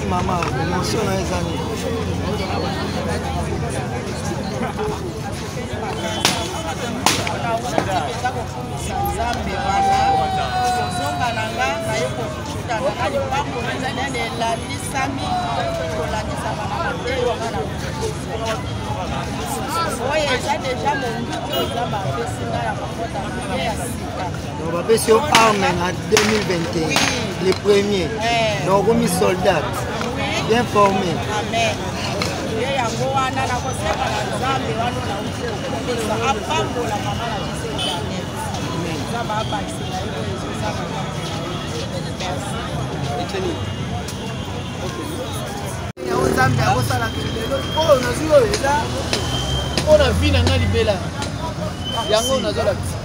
Merci mama, émotion na eza nini? Mpenza kokumisa Nzambe wana kozonga na nga naye kokutana na lipamboli monene elandisami kolandisama na mateyo nga na oyo eza deja monduki oyo Nzambe apesi nga ya kokota milieu ya sika. Donc bapesi yo arme na 2021, Oui. Le premier. Eh. Donc okomi soldat. Oui. Bien formé. Amen. Ye yango wana nakosenga na Nzambe wana nauti kokumisa apambola mama na biso Janet. Nzambe abakisela ye oyo ezozanga kati na ye. Merci. Yango Nzambe akosala lelo oyo nazwi oyo eza mpo na vie na ngai libela. Yango nazolakisa.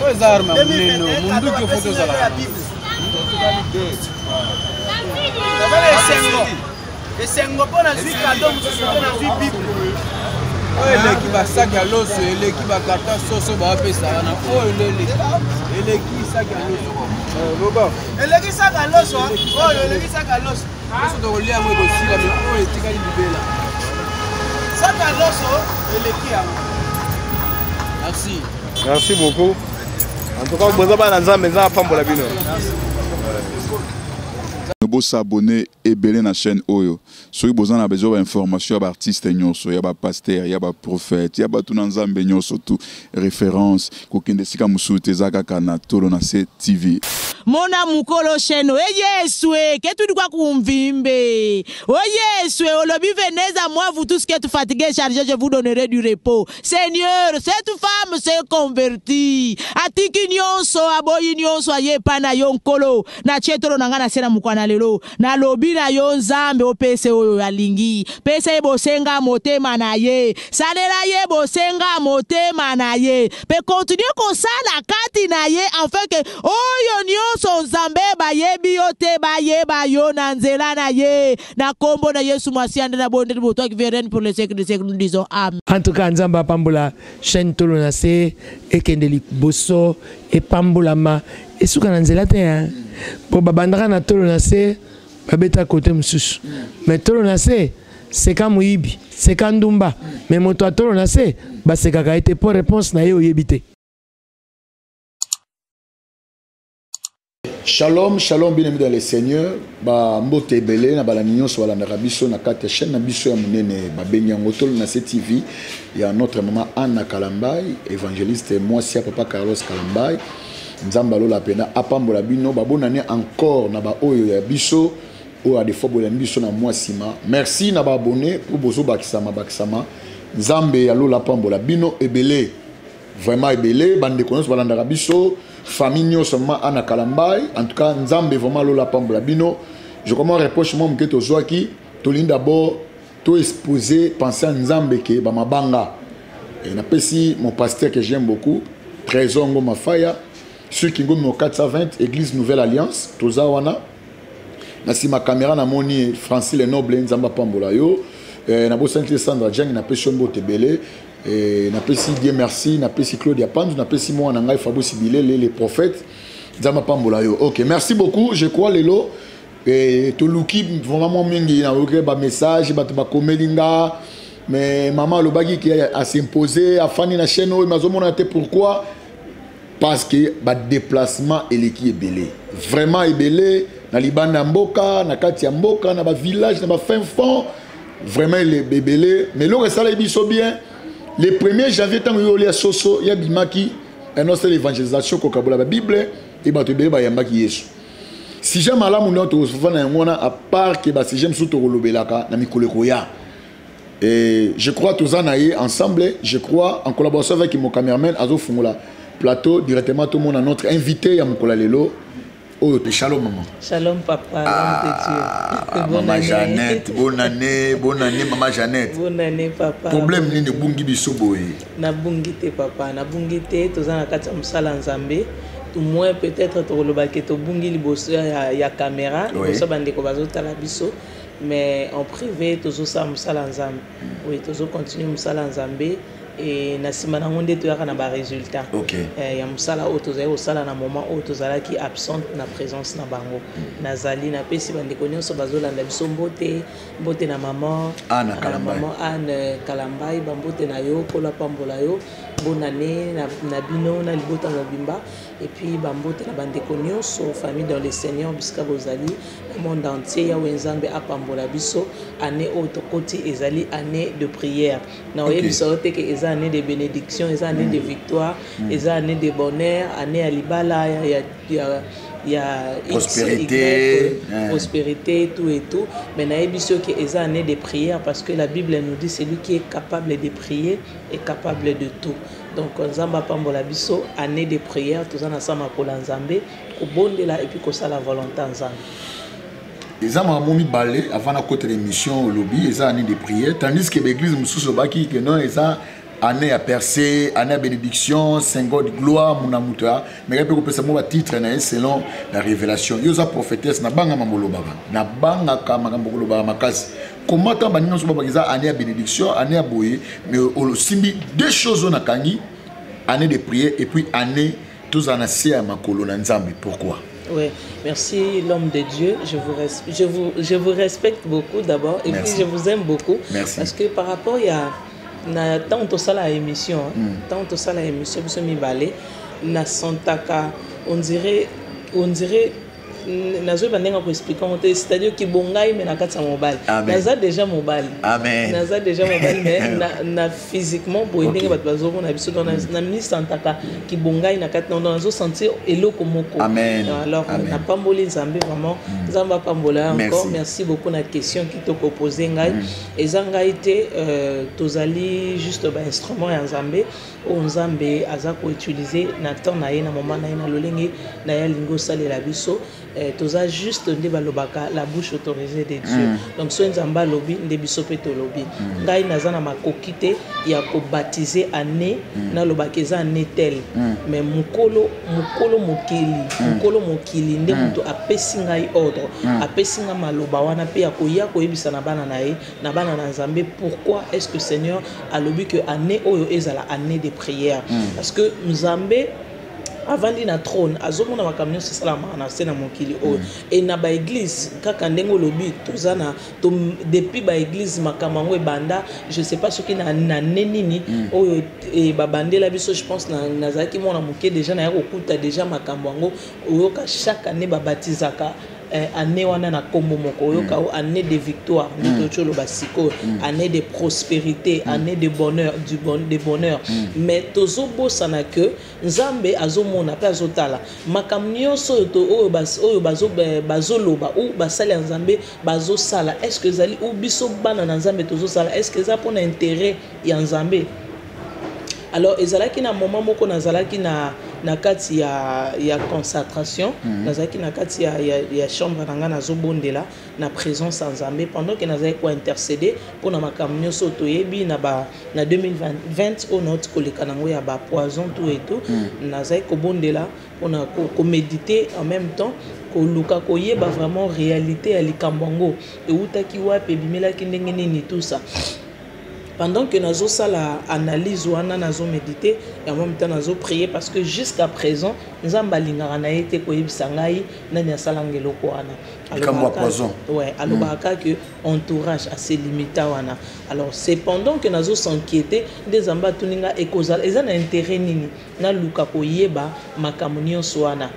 Oyo eza arme ya monene, munduki ofo tozala. Naza na esengo esengo mpo nazwi kado mosusu mpe nazwi Bible. Oyo eleki basaki ya loso, eleki bakarton soso bawapesa wana. Oyo nde eleki, eleki saki ya loso. Loba. Eleki saki ya loso, oyo eleki saki ya loso. Loso tokolia yango ekosila, mais oyo etikali libela. Saki ya loso eleki yango. Merci. Merci beaucoup. En tout cas, boza bana Nzambe, Nzambe apambola bino. Bo s'abonner ebele na chaîne oyo. Soki boza na besoin ba information ya ba artiste nyonso, ya ba pasteur, ya ba prophète, ya bato na Nzambe nyonso tout référence kokende sika mosusu te, eza kaka na Tolo na Se TV. Mona mukolo sheno e Yesu e ke tudi kwa kumvimbe o Yesu e olobi venez à moi, vous tous qui êtes fatigués, chargés, je vous donnerai du repos. Seigneur, cette femme s'est convertie, atiki nyonso, aboyi nyonso, aye pa na yo nkolo na tie tolo na nga na se na mokwana lelo nalobi na yo Nzambe opese oyo alingi, pesa ye bosenga motema na ye, salela ye bosenga motema na ye pe continue kosala kati na ye afin que oyo nyonso Nzambe bayebi yo te bayeba yo na nzela na ye, na kombo na Yesu Masiya nde na bondeli bo, toi qui viens règne pour les siècles des siècles, nous disons amen. En tout cas, Nzambe apambola chaîne Tolo na Se, ekende liboso, epambolama, esuka na nzela te, hein. Po babandaka na Tolo na Se, babeta côté mosusu. Mais Tolo na Se, seka moyibi, seka ndumba, mais moto ya Tolo na Se, basekaka ye te po réponse na ye oyebi te. Shalom, shalom, bien-aimés dans le Seigneur. Ba mbote ebele na balandi nyonso balandaka biso na kati ya chaîne na biso ya monene babengi yango Tolo na Se TV ya notre maman Anna Kalambay, évangéliste mwasi ya papa Carlos Kalambay. Nzambe alola pena apambola bino, babonane encore na ba oyo ya biso oyo ya defo bolandi biso na mwa nsima. Merci na ba abonné pour bozo bakisama bakisama. Nzambe ya lola apambola bino ebele. Vraiment ebele bandeko nyonso balandaka biso, famille nyonso maman Anna Kalambay. En tout cas Nzambe vraiment lola pambola bino. Je commence reproche moi moke tozwaki, tolingi d'abord to exposer penser à Nzambe ke ba mabanga. Et napesi mon pasteur que j'aime beaucoup, Trésor Ngoma Faya, sur Kingo numéro 420, Église Nouvelle Alliance, toza wana. Na sima caméra na moni Francis Le Noble, Nzamba pambola yo. Na bosani te Sandra Jang, na pesi mbote ebele. Et napesi Dieu merci, napesi Claudia Panzu, napesi mwana ngai Fabrice Bilele, le prophète. Nzamba pambola yo. OK, merci beaucoup. Je crois lelo et toluki vraiment moi mingi na oke ba message bato ba komelinga, mais maman alobaki ki a s'imposer afani na chaîne oyo mazomona te pourquoi? Parce que ba déplacement eleki ebele. Vraiment ebele na libanda mboka, na kati ya mboka, na ba village, na ba fin fond. Vraiment il est bébélé. Mais l'heure ça biso bien. Le 1er janvier tango yo lia soso ya bimaki annonce l'évangélisation kokabola ba Bible et bato ebele ba yambaki Yesu. Si jamais malamu ndio to fana yango wana à part que ba si j'aime surtout kolobelaka na mikolo koya. Et je crois tous en aïe ensemble, je crois en collaboration avec mon cameraman Azo Fungola plateau directement tout le monde à notre invité ya Mukola Lelo. Oh, shalom maman. Shalom papa, Ah, l'homme de Dieu. Bonne maman année. Jeannette, bonne année, bonne année maman Jeannette. Bonne année papa. Problème nini bungi biso boye? Na bungi te papa, na bungi te toza na kati ya musala Nzambe. Tout moins peut-être tokoloba ke to bungi liboso ya caméra, liboso bandeko bazotala biso, mais en privé tozo sa musala Nzambe. Oui, tozo continuer musala Nzambe. E na nsima nango nde toyaka na baresultat ya mosala oyo tozali kosala na moment oyo tozalaki absente na présence na bango. Nazali napesi bandeko nyonso bazolanda biso mbote, mbote na maman Anne Kalambai. Maman Anne Kalambai, bambote na yo, Nkolo apambola yo, bonne année na bino na libota mobimba. Et puis bambote na bandeko nyonso, famille dans le Seigneur, bisika bozali na monde entier. Yawe Nzambe apambola biso. Année oyo tokoti ezali année de prière. Na oyebisa yo te ke eza année de bénédiction, eza année de victoire, eza année de bonheur, année ya libala, ya X, Prospérité, Y, prospérité, tout et tout. Mais nayebi soki ke eza année de prière, parce que la Bible nous dit: celui qui est capable de prier est capable de tout. Donc Nzambe apambola biso. Année de prière, toza na sa makolo ya Nzambe, kobondela et puis kosala volonté ya Nzambe. Eza makambo mibale. Avant nakota l'émission, olobi eza année de prière, tandis que baeglise mosusu olobaki ke non, eza année ya percée, année ya bénédiction, Saint God gloire. Muna moto ya meka mpe kopesa mo batitre na ye selon la révélation. Yo oza prophétesse, nabanga makambo olobaka, nabangaka makambo kolobaka makasi. Comment ntango baninga nyonso babaka eza année ya bénédiction, année ya boye, mais osimbi deux choses oyo nakangi: année de prière et puis année tozala na se ya makolo na Nzambe? Pourquoi? Oui, merci l'homme de Dieu. Je vous respecte beaucoup d'abord et Merci. puis je vous aime beaucoup. Merci. Parce que par rapport il y a na tant tosala émission, tant tosala émission biso mibale na santaka, on dirait nazoyeba ndenge koexpliquer yango te, c'est-à-dire que bongai me na kati ya mobali. Amen. Naza déjà mobali. Amen. Naza déjà mobali, mais na physiquement boye, ndenge bato bazomona biso, donc na misantaka kibongai na kati, donc nazosentir eloko moko. Amen. Alors Amen. napamboli Nzambe vraiment, Nzambe apambola encore. Merci. Merci beaucoup na question kitoko pose ngai. Eza ngai te, tozali juste bainstrument ya Nzambe oyo Nzambe aza koutiliser na temps na ye, na moment na ye, na lolenge na ye alingi osalela biso. Toza juste nde balobaka la bouche autorisée de Dieu. Donc soki Nzambe alobi, nde biso mpe tolobi. Ngai naza na makoki te ya kobaptiser année, nalobaka eza année telle, mais mokolo mokili, mokolo mokili nde moto apesi ngai ordre, apesi ngai maloba wana mpe ya koya koyebisa na bana na ye, na bana na Nzambe, pourquoi est ce que Seigneur alobi que année oyo ezala année de prière. Parce que Nzambe avandi na trône, azomona makambo nyonso esalamaka na se na mokili oyo e na baeglise. Kaka ndenge olobi, toza na to, depuis baeglise makambo yango ebanda. Je sais pas soki na ne nini oyo babandela biso. Je pense nazalaki mwana moke déjà, naya kokuta déjà makambo yango. Oyoka chaque année babatizaka année wana na nkombo moko. Oyoka o année de victoire, nde toyoti oloba sikoyo, année de prospérité, année de bonheur, de bonheur. Mais tozobosana ke Nzambe azomona mpe azotala makambo nyonso oyo oyo bazoloba ou basali ya Nzambe bazosala. Est ce que ezali ou biso bana na Nzambe tozosala, est ce que eza mpona intérêt ya Nzambe? Alors ezalaki na moment moko, nazalaki na kati ya concentration, nazalaki na kati ya chambre na ngai, nazobondela na présence ya Nzambe, pendant ke nazalaki kointercéder mpona makambo nyonso oyo toyebi na 2020 oyo nauti koleka nango ya bapoison, tout et tout. Nazalaki kobondela mpona koméditer en même temps, koluka koyeba vraiment réalité ya likambo yango eutaki wapi, ebimelaki ndenge nini, tout ça. Pendant que nazosala analyse wana, nazoméditer et en même temps nazoprier, parce que jusqu'à présent Nzambe alingaka na ye te koyebisa ngai nani asalanga eloko wana. Likambo ya poison. Ouais, alobaka que entourage ase limita wana. Alors c'est pendant que nazo s'inquiéter nde Nzambe atuni nga: ekozala eza na intérêt nini naluka koyeba makambo nyonso wana?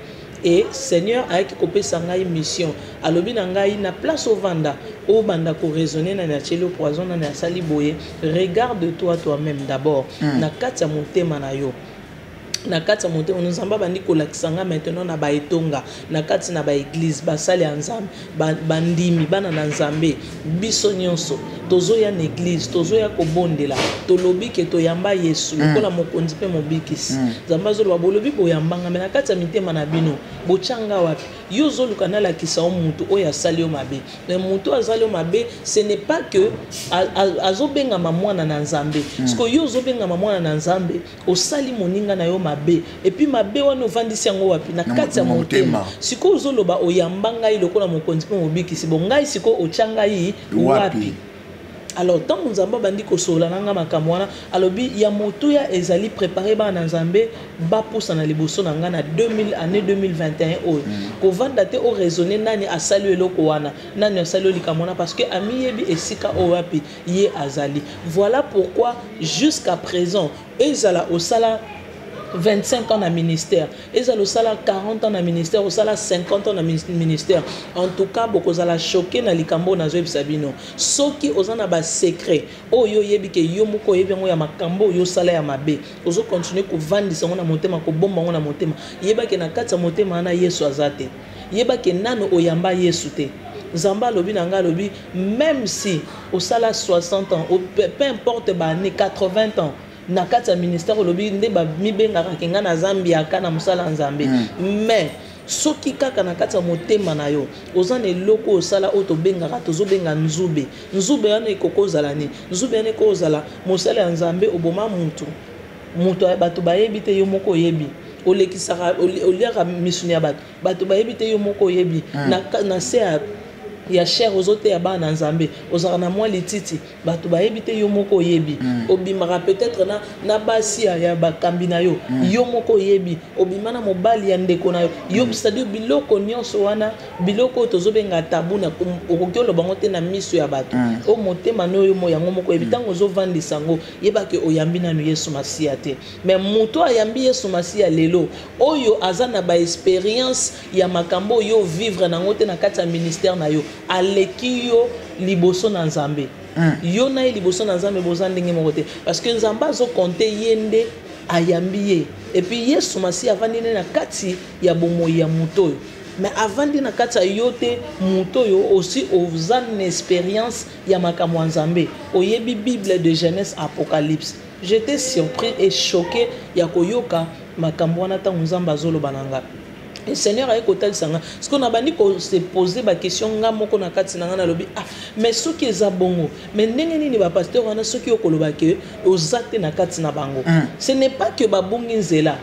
Et Seigneur ayaki kopesa ngai mission, alobi na ngai: na place ovanda, obanda koraisonner nani atieli yo poison, nani asali boye, regarde toi toi-même d'abord na kati ya motema na yo. Na kati ya motema, Nzambe abandi kolakisa nga maintenant na baetonga, na kati na baeglise, basali ya Nzambe, bandimi, bana na Nzambe, biso nyonso tozoya na eglise, tozoya kobondela, tolobi ke toyamba Yesu lokola mokonzi mpe mobikisi. Nzambe azoloba: bolobi boyambanga, me na kati ya mitema na bino botyanga wapi? Yo ozoluka nalakisa yo motu oyo asali yo mabe, mais motu oyo asali yo mabe, ce n'est pas que azobengama mwana na Nzambe. Parce que yo ozobengama mwana na Nzambe, osali moninga na yo mabe, et puis mabe wana ovandisi yango wapi? Na kati ya na motema. motema. Sikoyo ozoloba oyamba ngai lokola mokonzi mpe mobikisi, bo ngai sikoyo otya ngai Wapi? wapi? Alors ntango Nzambe abandi kosolola na nga makambo wana, alobi ya motuya ezali prépare bana na Nzambe bapusana liboso na nga na 2000, année 2021 oyo. Kovanda te oraisonne nani asali eloko wana, nani asali oyo likambo wana, parce que amiyebi esika oyo wapi ye azali. Voilà pourquoi jusqu'à présent, ezala osala 25 ans na ministère, ezala osala 40 ans na ministère, osala 50 ans na ministère, en tout cas bokozala choqué na likambo oyo nazoyebisa bino. Soki oza na basecret oyo oyebi ke yo moko oyebi yango, ya makambo oyo osala ya mabe, ozocontinue kovandisa yango na motema, kobomba yango na motema, yebake na kati ya motema wana Yesu aza te. Yebake nano oyamba Yesu te. Nzambe alobi na ngai, alobi même si osala 60 ans, peu importe baannée, 80 ans na kati ya ministère, olobi nde bamibengaka ke ngai naza mbiaka na mosala ya Nzambe, mais soki kaka na kati ya motema na yo oza na eloko oyo osala, oyo tobengaka, tozobenga nzube. Nzube wana ekoki ozala nini? Nzube wana ekoki ozala mosala ya Nzambe, oboma mutu, moto bato bayebi te, yo moko oyebi. Olekisaka, oliaka misuni ya bato, bato bayebi te, yo moko oyebi. Na se ya chaire ozoteya bana na Nzambe, ozalaka na mwa lititi, bato bayebi te, yo moko oyebi. Obimaka peut-être na basi ya bakambi na yo, yo moko oyebi. Obima na mobali ya ndeko na yo, yo, c'est-à-dire biloko nyonso wana, biloko oyo tozobenga tabu na okoki oloba yango te na miso ya bato, oyo motema na oyo yango moko oyebi. Ntango ozovandisa yango, yebake oyambi nanu Yesu Masiya te. Mais moto ayambi Yesu Masiya lelo oyo, aza na baexpérience ya makambo oyo vivre nango te na kati ya ministère na yo, aleki yo liboso na Nzambe. Yo na ye liboso na Nzambe boza ndenge moko te, parce que Nzambe azokonte ye nde ayambi ye. Et puis Yesu Masiya avandi nde na kati ya bomoi ya moto oyo, mais avandi na kati ya yo te. Moto oyo aussi oza na expérience ya makambo ya Nzambe, oyebi Bible de Genèse Apocalypse. J'étais surpris et choqué ya koyoka makambo wana. Ntango Nzambe azoloba na nga, Seigneur aye kotalisa nga, parce que nabandi kose poser baquestion nga moko na kati na nga. Nalobi: "Ah, mais soki eza bongo, mais ndenge nini bapasteur wana, soki okoloba ke oza te na kati na bango?" Ce n'est pas que babungi nzela.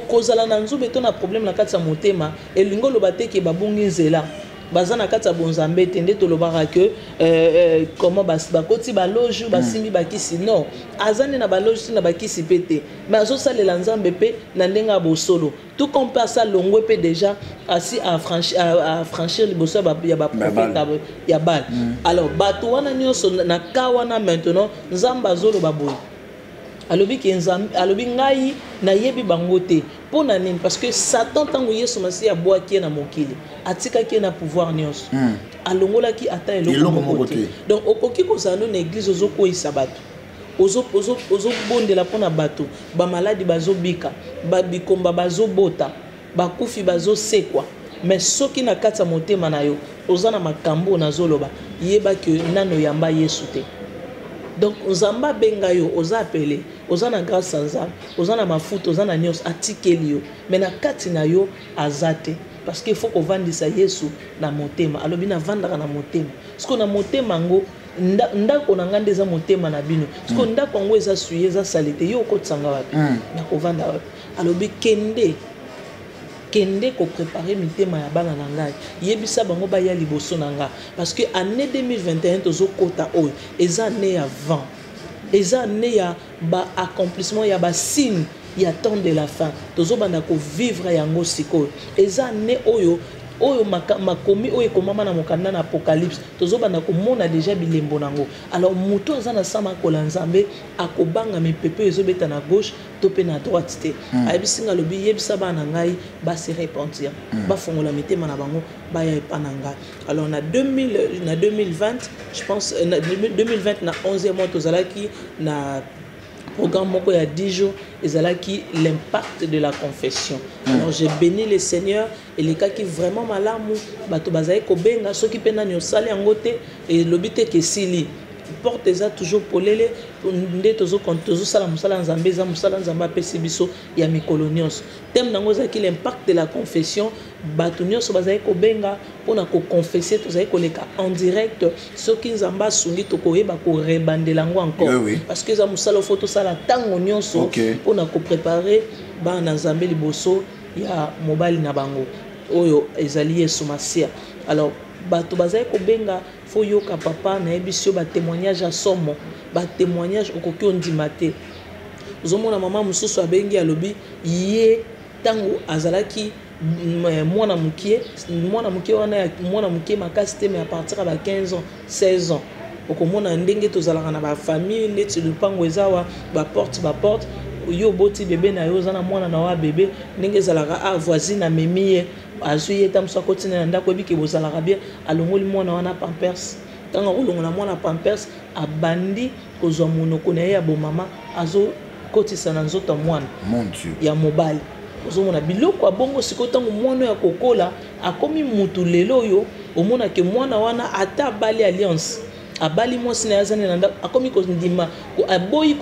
Kozala na nzube to na problème na kati ya motema elingi oloba te ke babungi nzela, baza na kati ya bonzambe te. Nde tolobaka ke comment bakoti baloge, basimbi bakisi. Non, aza nde na baloge te, na bakisi mpe te, mais azosalela Nzambe mpe na ndenge ya bosolo, tout comme mpe asa longwe mpe déjà asi afranchir liboso ya baprofete ya Bale. Alors bato wana nyonso na ka wana, maintenant Nzambe azoloba boye, alobi ke Nzambe alobi: "Ngai nayebi bango te." Mpo na nini? Parce que Satan, ntango Yesu Masiya abwaki ye na mokili, atikaki ye na pouvoir nyonso, alongolaki ata eloko moko te. Donc okoki kozala no na église, ozokweyisa bato, ozobondela mpona bato bamaladi bazobika, babikomba bazobota, bakufi bazosekwa, mais soki na kati ya motema na yo oza na makambo oyo nazoloba, yebaki nano oyamba Yesu te. Donc Nzambe abenga yo, oza appelé, oza na grâce ya Nzambe, oza na mafuta, oza na nyonso atikeli yo, mais na kati na yo aza te, parce que faut kovandisa Yesu na motema. Alobi: "Navandaka na motema." Siko na motema yango, ndako na ngai nde eza motema na bino. Siko ndako yango eza souillé, eza saleté, yo okotisanga wapi? Nakovanda wapi? Alobi: "Kende, kende koprépare mitema ya bana na ngai, yebisa bango baya liboso na ngai." Parce que année 2021 tozokɔta oyo eza année ya vent, eza année ya baaccomplissement ya basigne ya temps de la fin. Tozobanda kovivre yango sikoyo. Eza année oyo makomi oyo ekomama na mokanda na Apocalypse, tozobanda komona déjà bilembo nango. Alors moto aza na sa makolo ya Nzambe akobanga mipepe oyo ezobeta na gauche to mpe na droite te. Ayebisi nga, alobi: "Yebisa bana na ngai base repentir, bafongola mitema na bango, baya epa na ngai." Alors na 2000, na 2020, je pense, na 2020, na 11e mois, tozalaki na programme moko ya 10 jours, ezalaki l'impact de la confession. Alors j'ai béni le Seigneur, elekaki vraiment malamu. Bato bazali kobenga. Soki mpe nani osali yango te, elobi te ke esili. Porte eza toujours polele. Nde tozosala mosala ya Nzambe, eza mosala Nzambe apesi biso ya mikolo nyonso. Thème nango ezalaki l'impact de la confession. Bato nyonso bazali kobenga mpona koconfesse, tozali koleka en direct. Soki Nzambe asungi, tokoyeba korebandela yango encore, parce que eza mosala faut tosala ntango nyonso mpona koprépare bana na Nzambe liboso ya mobali na bango oyo ezali Yesu Masiya. Alors Bato bazali kobenga, fo yoka papa, nayebisi yo batémoignage ya somo, batémoignage okoki ondima te. Ozomona mama mosusu abengi, alobi ye ntango azalaki mwana mokie, mwana mokie wana, mwana mokie makasi te, mais à partir ya ba 15 ans, 16 ans, okomona ndenge tozalaka na bafamille, ndeti lupango eza awa, baporte baporte, yo oboti bebe na yo, oza na mwana na yo ya bebe, ndenge ezalaka, a voisine amemi ye, azwi ye, ta mosu akoti na ndako, oyebi ke bozalaka bien, alongoli mwana wana pampers. Ntango akolongola mwana pampers, abandi kozwa monoko na ye ya bomama, azokotisa na nzoto ya mwana ya mobali. Ozomona biloko ya bongo. Sikoyo ntango mwana oyo akokola, akomi mutu, lelo oyo omonake mwana wana ata abali alliance, abali mwasi na ye, azali na ndako, akomi kondima, aboyi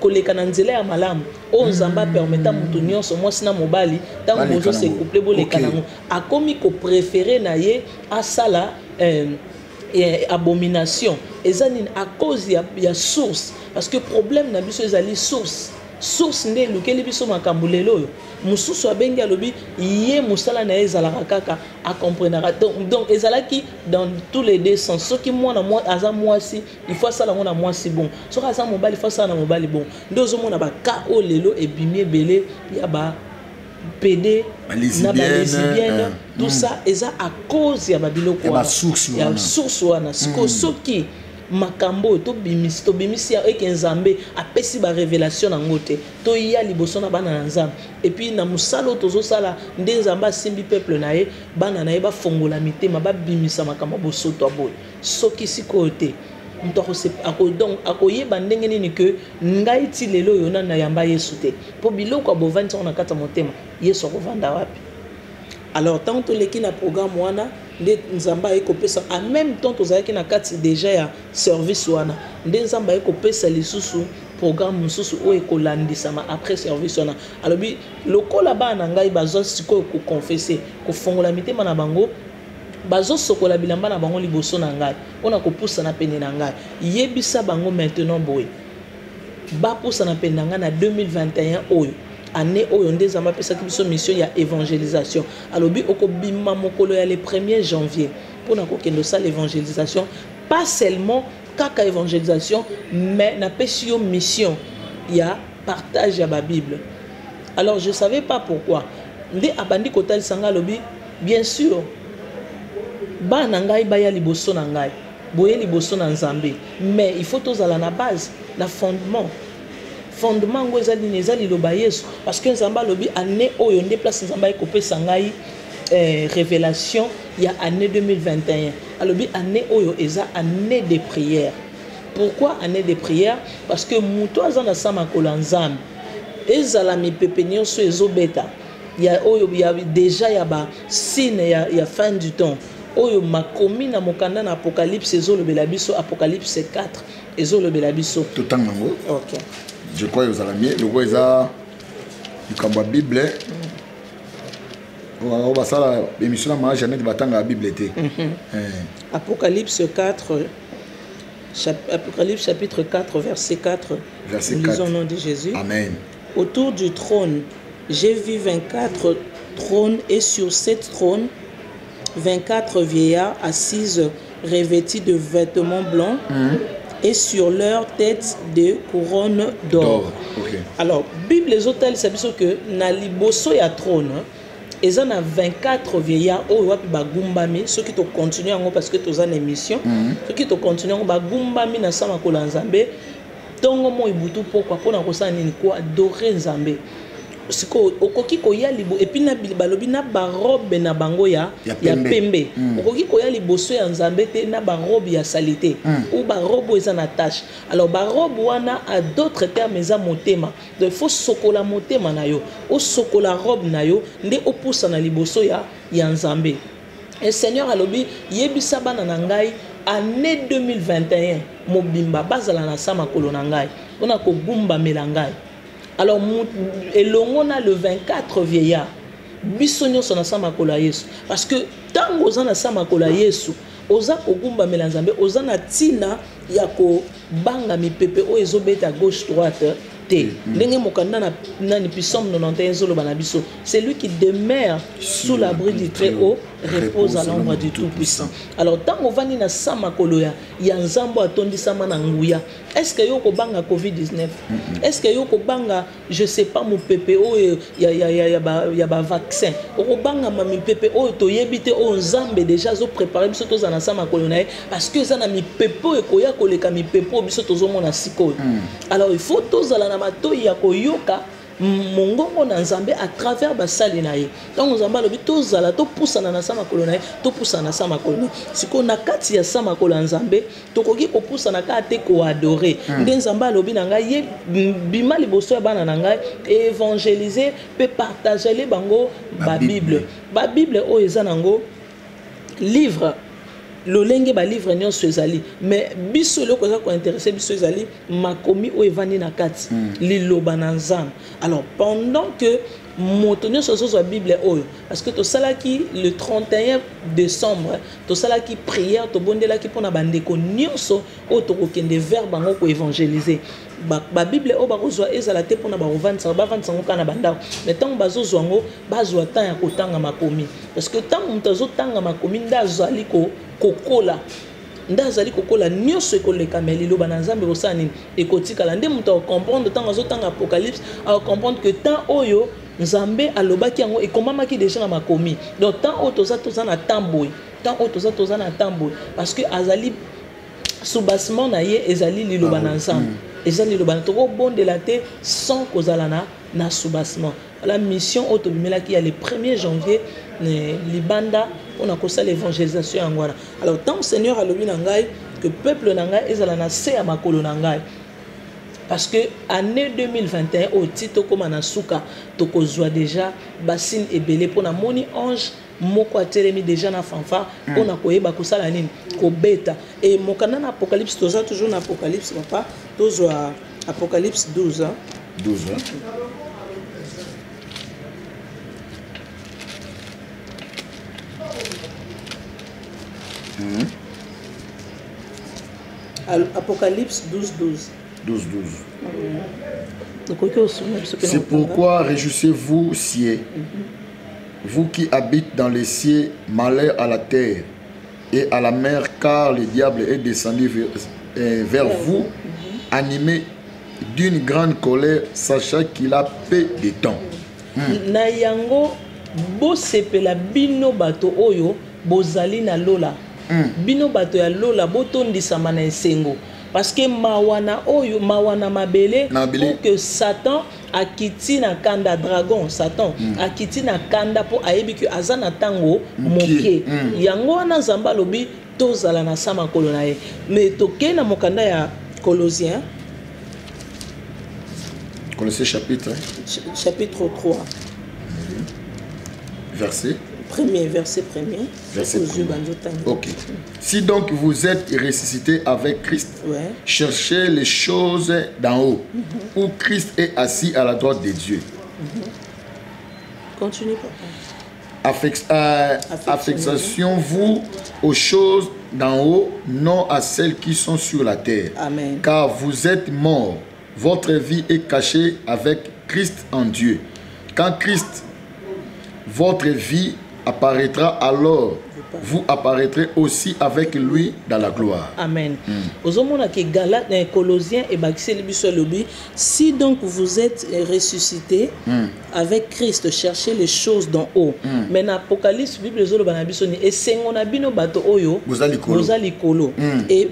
koleka na nzela ya malamu oyo Nzambe apermeta motu nyonso, mwasi na mobali, ntango bozose couple, boleka nango. Akomi kopréférer na ye asala abomination. Eza nini? À cause ya source, parce que problème na biso ezali source. Source nde elukeli biso makambo lelo oyo. Mosusu abengi, alobi ye mosala na ye ezalaka kaka acomprenaka. Donc ezalaki dans tous les deux sens. Soki mwana aza mwasi, il faut asala yango na mwasi bon, soki aza mobali, il faut asala na mobali bon. Nde ozomona baka oyo lelo ebimi ebele ya ba PD na balesbienne, tout ça eza à cause ya babiloko wana, ya source wana. Sikoyo soki makambo oyo tobimisi, tobimisi eke Nzambe apesi barévélation nango te, toya liboso na bana na Nzambe, et puis na mosala oyo tozosala, nde Nzambe asimbi peuple na ye, bana na ye, bafongola mitema, babimisa makambo ya bosoto ya boye. Soki sikoyo te, moto donc akoyeba ndenge nini ke ngai ti lelo oyo nani nayamba Yesu te, mpo biloko ya bovandisi yango na kati ya motema, Yesu akovanda wapi? Alors ntango toleki na programme wana, nde Nzambe aye kopesa, en même temps tozalaki na kati déjà ya service wana, nde Nzambe aye kopesa lisusu programme mosusu oyo ekolandisama après service wana. Alobi lokola bana na ngai bazwa sikoyo koconfesser, kofongola mitema na bango, bazosokola bilamba na bango liboso na ngai mpona kopusana pene na ngai, yebisa bango maintenant boye, bapusana pene na ngai na 2021 oyo, année oyo nde Nzambe apesaki biso mission ya évangélisation. Alobi okobima mokolo ya le 1er janvier mpona kokende osala évangélisation, pas seulement kaka évangélisation, mais napesi yo mission ya partage ya babible. Alors je savais pas pourquoi nde abandi kotalisa ngai. Alobi bien sûr bana ngai baya liboso na ngai, boye liboso na Nzambe, mais il faut tozala na base, na fondement. Fondement yango eza nini? Eza liloba Yesu. Parce que Nzambe alobi année oyo, nde place Nzambe aye kopesa ngai révélation ya année 2021. Alobi année oyo eza année de prière. Pourquoi année de prière? Parce que moto aza na sa makolo ya Nzambe, ezala mipepe nyonso ezobeta ya oyo ya déjà ya basigne ya fin du temps oyo makomi na mokanda na Apocalypse ezolobela biso, Apocalypse 4 ezolobela biso. Totanga yango. Ok. Je crois ezala mie lokola eza likambo ya Bible oyo basala émission na Mama Jeannette, batangaka Bible te. Apocalypse 4, Apocalypse chapitre 4, verset 4. Verset Nous lisons 4. au nom de Jésus. Amen. Autour du trône, j'ai vu 24 trônes et sur sept trônes, 24 vieillards assises, revêtus de vêtements blancs et sur leur tête des couronnes d'or. D'or, ok. Alors, Bible ezotalisa biso que na liboso ya trône eza na 24 vieillards oyo wapi bagumbami. Soki tocontinue yango, parce que toza na émission, soki tocontinue yango, bagumbami na sa makolo ya Nzambe ntongo, moi, butu, pokwa, mpona kosala nini? Koadorer Nzambe. Sikoyo okoki koya libo et puis na balobi na barobe na bango ya, Ya ya pembe. pembe. Okoki koya liboso ya Nzambe te na barobe ya saleté ou barobe oyo eza na tache. Alors barobe wana, à d'autres termes, eza motema. Donc il faut sokola motema na yo, osokola robe na yo, nde opusana liboso ya Nzambe. Et Seigneur alobi yebisa bana na ngai année 2021 mobimba bazala na sa makolo na ngai mpona kogumbamela ngai. Alors elongo na le 24 vieillard, biso nyonso na sa makolo ya Yesu, parce que ntango oza na sa makolo ya Yesu, oza kogumbamela Nzambe, oza na ntina ya kobanga mipepe oyo ezobeta gauche droite te. Ndenge mokanda na nani, Psaume 91 ezoloba na biso: celui qui demeure sous l'abri du Très Haut. repose à l'ombre du tout puissant. Alors ntango ovandi na sa makolo ya, ya Nzambe atondisama na nguya, est ce que yo kobanga COVID-19? Est ce que yo kobanga, je sais pas, mopepe oyo ya bavaccin? Okobangama mipepe oyo toyebi te, oyo Nzambe déjà azoprépare biso tozala na sa makolo na ye, parce que eza na mipepe oyo ekoya koleka mipepe oyo biso tozomona sikoyo. Alors il faut tozala na matoi ya koyoka mongongo na Nzambe à travers basali na ye. Ntango Nzambe alobi tozala, topusana na sa makolo na ye, topusana na sa makolo na ye. Sikoyo na kati ya sa makolo ya Nzambe, tokoki kopusana kaka te koadorer. Nde Nzambe alobi na ngai ye: bima liboso ya bana na ngai, évangéliser mpe partagele bango babible. Babible oyo eza nango livre lolenge balivre nyonso ezali, mais biso eloko eza kointéresser biso ezali makomi oyo evandi na kati, liloba na Nzambe. Alors pendant que moto nyonso azozwa Bible oyo, parce que tosalaki le 31 décembre, tosalaki prière, tobondelaki mpona bandeko nyonso oyo tokokende vers bango koévangéliser. Babible oyo bakozwa ezala te mpona bakovandisa, bavandisa yango kaka na bandako, mais ntango bazozwa yango, bazwa temps ya kotanga makomi, parce que ntango moto azotanga makomi nde azali kokola, nde azali kokola. Nyonso ekoleka, me liloba na Nzambe ekosala nini? Ekotikala. Nde moto akocomprendre, ntango azotanga Apocalypse, akocomprendre que temps oyo Nzambe alobaki yango ekomamaki déjà na makomi. Donc temps oyo toza, toza na temps boye, temps oyo toza, toza na temps boye, parce que azali soubassement na ye ezali liloba na Nzambe, eza liloba na. Tokobondela te sans kozala na soubassement. La mission oyo tobimelaki ya le 1er janvier libanda mpona kosala évangélisation, yango wana. Alors ntango Seigneur alobi na ngai que peuple na ngai ezala na se ya makolo na ngai, parce que année 2021 oyo ti tokóma na suka, tokozwa déjà basigne ebele, mpona moni ange moko atelemi déjà na fanfare mpona koyeba kosala nini, kobeta. E mokanda na Apocalypse, toza toujours na Apocalypse, papa, tozwa Apocalypse 12, hein? 12, hein? Apocalypse 12 12. 12 12. Okoki osunga biso mpe na C'est kotanga. pourquoi réjouissez-vous, cieux, vous qui habitez dans les cieux, malheur à la terre et à la mer, car le diable est descendu vers vous, animé d'une grande colère, sachant qu'il a peu de temps. Na yango bosepela, bino bato oyo bozali na lola, bino bato ya lola, botondisama na esengo, parce que mawa na oyo, mawa na mabele, Na mabele. pour que Satan akiti na kanda, dragon Satan akiti na kanda mpo ayebi ke aza na ntango moke. Moke. Yango wana Nzambe alobi tozala na sa makolo na ye. Mais tokei na mokanda ya Colossien. Colossiens chapitre, Chapitre 3. Verset. Premier verset, premier. Verset Ozwi premier. banzotanga. Ok. Si donc vous êtes ressuscité avec Christ, cherchez les choses d'en haut, où Christ est assis à la droite de Dieu. Continue, papa. Affectation-vous aux choses d'en haut, non à celles qui sont sur la terre. Amen. Car vous êtes morts, votre vie est cachée avec Christ en Dieu. Quand Christ, votre vie, apparaîtra, alors vous apparaîtrez aussi avec lui dans la gloire. Amen. Ozomona ke Galate, Colossiens ebakiseli biso, alobi: si donc vous êtes ressuscité avec Christ, cherchez les choses d'en haut. Mais na Apocalypse, Bible ezoloba na biso ni esengo na bino bato oyo Boza likolo. Boza likolo. E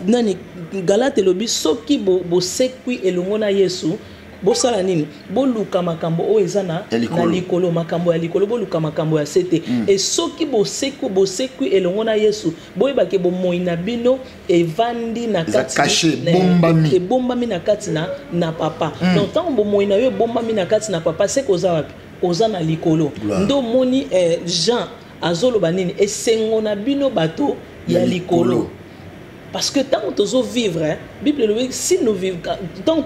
nani, Galate elobi soki bosekwi elongo na Yesu, bosala nini? Boluka makambo oyo eza na, Ya likolo. na likolo, makambo ya likolo, boluka makambo ya se te. E soki bosekwi, bosekwi elongo na Yesu, boyebake bomoi na bino evandi na Eza kati caché, ebombami. Ebombami na kati na papa. Donc ntango bomoi na yo ebombami na kati na papa, se koza wapi? Oza na likolo. Gloire. Nde omoni Jean azoloba nini? Esengo na bino bato ya Ya likolo. likolo. Parce que tant que tozo vivre, hein, Bible elobi, si nous vivons, tant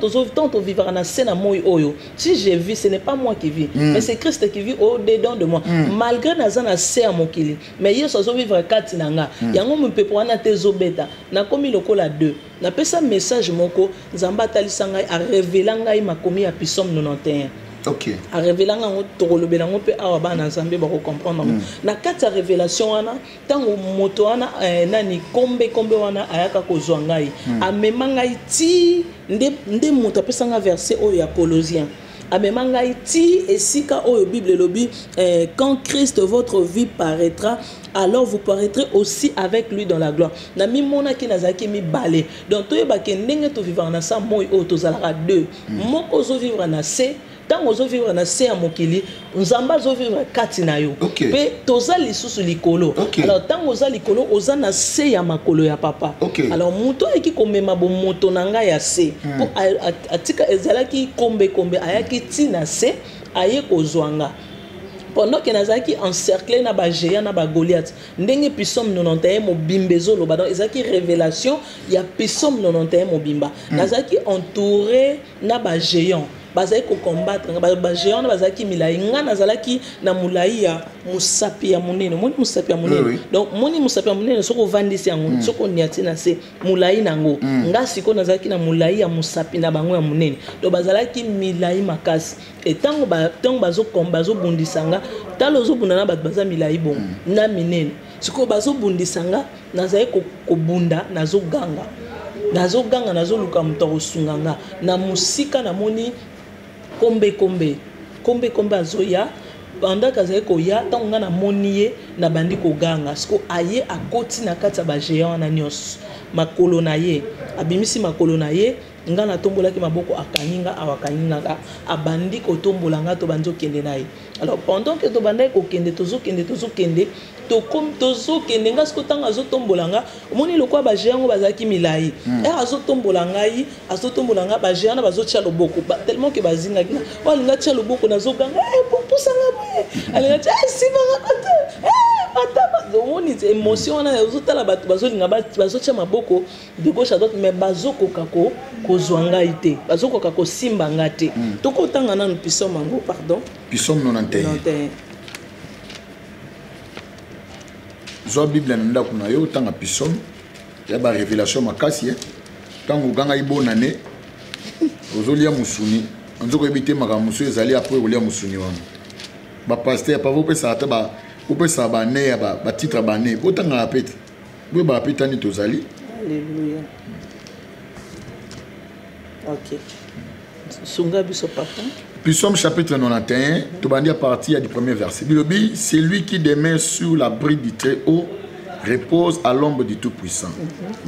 tovivre na se na moi oyo, si je vis, ce n'est pas moi qui vis, mais c'est Christ qui vit au dedans de moi. Malgré naza na se ya mokili, mais Yesu azo vivre kati na nga. Yango mopepe wana te ezobeta, nakomi lokola deux. Napesa message moko, Nzambe atalisa ngai, arévéla ngai makomi ya Psaume 91. Okay. Arevelanga yango, tokolobela yango mpe awa, bana Nzambe bakocomprendre yango. Na kati ya révélation wana, ntango moto wana nani, kombe kombe wana ayaka kozwa ngai, amema ngai ti nde moto apesanga verset oyo ya Colossiens. Amema ngai ti esika oyo Bible elobi quand Christ votre vie paraîtra, alors vous paraîtrez aussi avec lui dans la gloire. Namimonaki nazalaki mibale. Donc toyebake ndenge tovivaka na sa moi oyo, tozalaka deux. Moko ozovivre na se, ntango ozovivre na se ya mokili, Nzambe azovivre kati na yo. Mpe toza lisusu likolo. Alors ntango oza likolo, oza na se ya makolo ya papa. Alors moto ayaki komema bomoto na ngai ya se mpo atika, ezalaki kombe kombe, ayaki ti na se, aye kozwa nga pendant ke nazalaki encerclé na bagéant, na bagoliath, ndenge Psaume 91 mobimba ezoloba. Donc ezalaki révélation ya Psaume 91 mobimba. Nazalaki entouré na bagéant, bazali kocombattre nga. Bagéant wana bazalaki milai, nga nazalaki na molai ya mosapi ya monene. Omoni mosapi ya monene? Oui, oui. Donc moni mosapi ya monene, soki ovandisi yango, soki oniati na se, molai nango. Nga sikoyo nazalaki na molai ya mosapi na bango ya monene. Donc bazalaki milai makasi. E ntango ntango bazobundisa nga, tala, ozobunda na bato baza milai bongo na minene. Sikoyo bazobundisa nga, nazali kobunda, nazoganga, nazoganga, nazoluka moto akosunga nga. Na mosika namoni kombe kombe, kombe kombe azoya. Pendant azali koya, ntango ngai namoni ye, nabandi koganga. Siko aye, akoti na kati ya bagéant wana nyonso, makolo na ye, abimisi makolo na ye. Nga natombolaki maboko, akangi nga awa, akangi nga, abandi kotombola nga, tobandi okende na ye. Alors pendant que tobandaki kokende, tozokende, tozokende, tozokende, nga siko ntango azotombola nga, omoni lokola bagéant yango bazalaki milai, ere azotombola ngai, azotombola nga, bagéant na bazotia loboko tellement ke bazingaki nga. Oyo alinga tia loboko, nazoganga: "Pusanga boye." Alinga tia, "Simbanga kote matama." Omoni émotion wana, ozotala bato bazolinga, bazotia maboko de gauche à droite, mais bazokoka kozwa ngai te, bazokoka kosimba nga te. Tokotanga nanu psaume yango, pardon. Psaume 91. 91. Zwa Bible na ndako na yo, otanga psaume ya barévélation makasi. Ntango ogangaki bonane, ozolia mosuni, nzoka oyebi te makambo mosusu ezali apres kolia mosuni wana. Bapasteur pava opesaka te, opesaka bane ya batitre, bane botangaka pe te, boyebaka pe tani tozali. Alléluia. Ok, sunga biso, papa. Psaume chapitre 91, tobandi à partir du premier verset. Bilobi, c'est lui qui demeure sur l'abri du Très-Haut, repose à l'ombre du Tout-Puissant.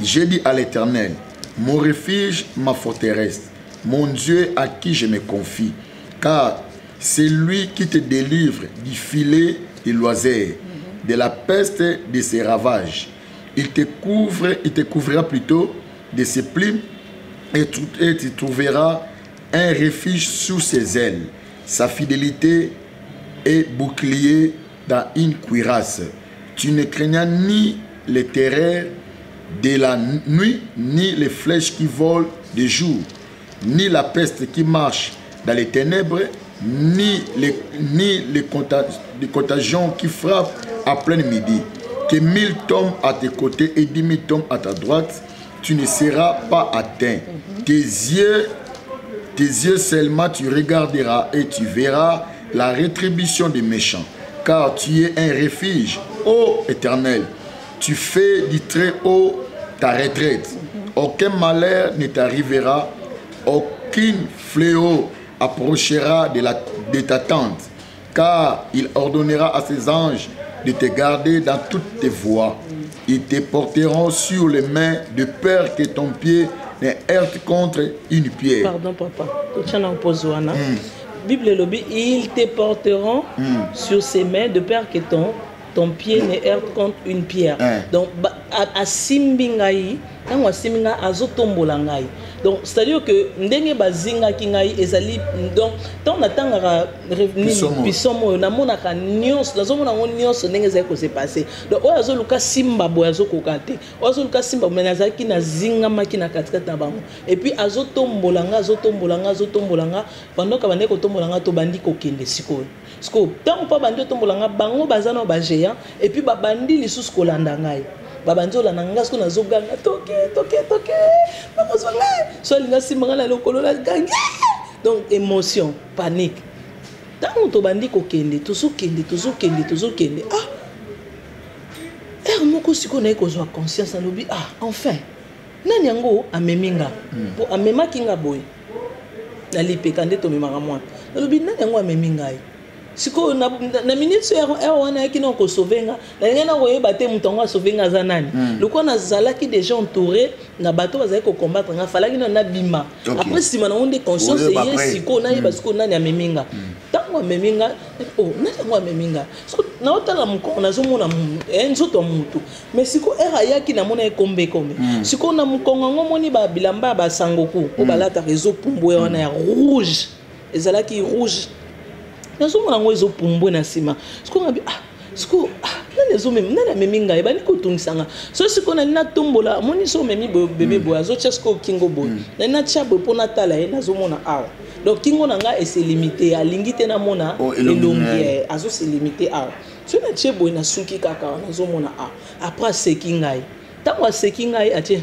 J'ai dit à l'Éternel, mon refuge, ma forteresse, mon Dieu à qui je me confie. Car c'est lui qui te délivre du filet de l'oiseau, de la peste de ses ravages. Il te couvre, il te couvrira plutôt de ses plumes et tu trouveras un refuge sous ses ailes. Sa fidélité est bouclier dans une cuirasse. Tu ne craignas ni les terreurs de la nuit, ni les flèches qui volent de jour, ni la peste qui marche dans les ténèbres, ni les contagions qui frappent à plein midi. Que 1000 tombent à tes côtés et 10 000 tombent à ta droite, tu ne seras pas atteint. Tes yeux seulement tu regarderas et tu verras la rétribution des méchants. Car tu es un refuge, ô Éternel. Tu fais du Très-Haut ta retraite. Aucun malheur ne t'arrivera, aucune fléau approchera de ta tente, car il ordonnera à ses anges de te garder dans toutes tes voies. Ils te porteront sur les mains de peur que ton pied ne heurte contre une pierre. Pardon, papa, totia na pause wana. Bible elobi: ils te porteront sur ses mains de peur que ton pied ne heurte contre une pierre. Donc asimbi ngai, ntango asimbi ngai, azotombola ngai. Donc c'est à dire que ndenge bazingaki ngai ezali, donc ntango natangaka psaume oyo, namonaka nyonso, nazomona yango nyonso ndenge ezali kose passer. Donc oyo azoluka simba boye, azokoka te. Oyo azoluka simba boye, nazalaki, nazingamaki na katikati na bango. Et puis azotombola nga, azotombola nga, azotombola nga. Pendant ka bandeki kotombola nga, tobandi kokende. Sikoyo, sikoyo ntango mpo bandi otombola nga, bango baza na bagéant, et puis babandi lisusu kolanda ngai, babandi olanda nga. Sikoyo nazoganga: "Toke, toke, toke, bakozwa ngai." So alinga nsima nga na lokolo, nagangi. Donc émotion, panique. Ntango tobandi kokende, tozokende, tozokende, tozokende, ah, heure moko sikoyo naye kozwa conscience, nalobi, ah, enfin nani yango amemi nga? Mpo amemaki nga boye na lipeka nde tomemaka mwana. Nalobi, nani yango amemi ngai sikoyo na minute oyo? Heure wana ayaki na kosauver nga, nalingai na koyeba te moto yango asauver nga aza nani. Lokola nazalaki déjà entouré na bato bazalaki kocombattre nga, falaki na nabima. Après, nsima nango nde conscience Oyeba eye. après. Sikoyo nayeba sikoyo nani amemi nga. Ntango amemi nga, oh, nani yango amemi nga? Siko naotala mokongo, nazomona nzoto ya motu, mais sikoyo heure ayaki, namona ye kombe kombe. Sikoyo na mokongo yango, omoni babilamba ya basangoku oyo balataka, ezopumbwe wana ya rouge, ezalaki rouge, nazomona yango ezopumbwe na nsima. Sikoyo ngabi, ah, sikoyo, ah, nani ezomema, nani amemi ngai? Ebandi kotungisa nga. So sikoyo nali natombola, amoni so omemi boye bebe boye, azotia sikoyo kingo boye, nali natia boye mpo natala ye, nazomona awa. Donc kingo na ngai ese limité, alingi te namona Oh, elongi elongi. na ye. Azose limité awa. So natie boye, nasuki kaka awa, nazomona awa. Après aseki ngai. Ntango aseki ngai, atie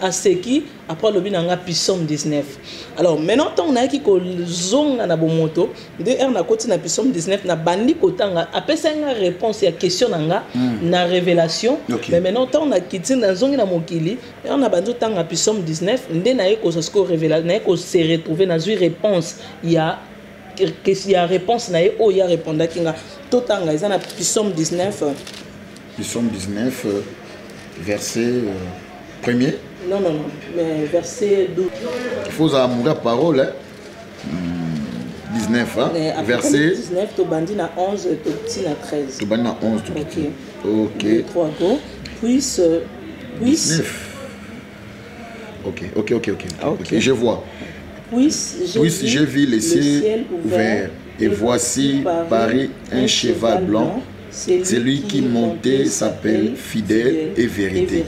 aseki, après alobi na nga Psaume 19. Alors maintenant, ntango nayaki kozonga na bomoto, nde heure nakoti na Psaume 19, nabandi kotanga, apesaki nga réponse ya question na nga na révélation. Mais maintenant, ntango nakiti, nazongi na mokili, heure nabandi kotanga Psaume 19, nde naye kozwa sikoyo révélation, naye kose retrouver, nazwi réponse ya réponse na ye oyo arépondaki nga. Totanga, eza na Psaume 19. Psaume 19, verset premier. Non, non, non, mais verset 12. Il faut amour parole, hein? 19, hein? Mais verset 19, tobandi na 11, toti na 13. Tobandi na 11. Ok. Ok. 2, 3, go. Puisse puisse 19. Ok. Ok. Ok, je vois. Puisse j'ai Puisse vu j'ai vu le ciel ouvert, et voici parut un cheval blanc. Celui qui montait s'appelle Fidèle et Vérité.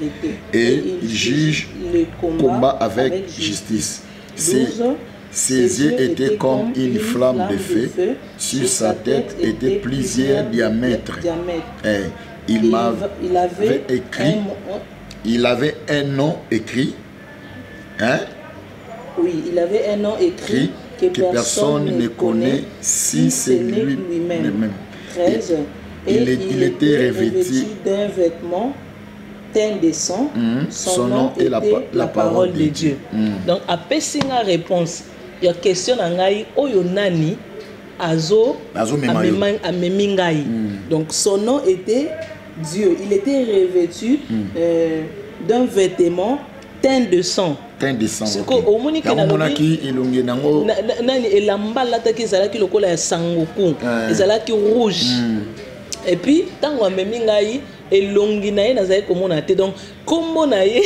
Et il juge le combat avec justice. 12. Ses yeux étaient comme une flamme de feu. Sur sa tête étaient plusieurs diamètres. Diamètres. Eh, il m'avait Il avait écrit, il avait un nom écrit, hein, Oui, il avait un nom écrit écrit que personne ne connaît si c'est ce n'est lui lui-même. lui-même. 13. Et Il était revêtu d'un vêtement teint de sang. Son Son nom nom est était la parole de Dieu. Dieu. Donc apesi nga réponse ya question na ngai oyo nani azo Azomema yo. amemi ngai. Donc son nom était Dieu. Il était revêtu d'un vêtement teint de sang. Teint de sang. Sikoyo, omoni ke Yango omonaki elongi nango. Nani, elamba alataki ezalaki lokola ya sangoku, ezalaki rouge. Et puis ntango amemi ngai, elongi na ye nazali komona te. Donc nkombo na ye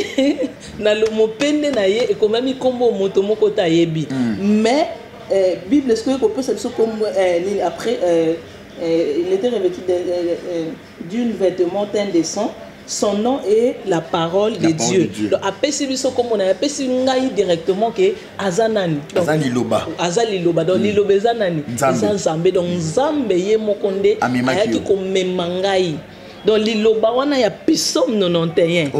na mopende na ye ekomami nkombo moto moko te ayebi. Mais Bible sikoyo ekopesa biso nkombo nini après? Il était revêtu d'une vêtement teint de sang, son nom est la parole La de parole Dieu. de Dieu. Donc apesi biso nkombo na ye, apesi ngai directement ke aza nani. Donc, Aza liloba. Aza liloba. Donc liloba eza nani? Nzambe. Eza Nzambe. Donc Nzambe ye moko nde Amemaki ayaki yo. komema ngai. Donc liloba wana ya Psaume 91,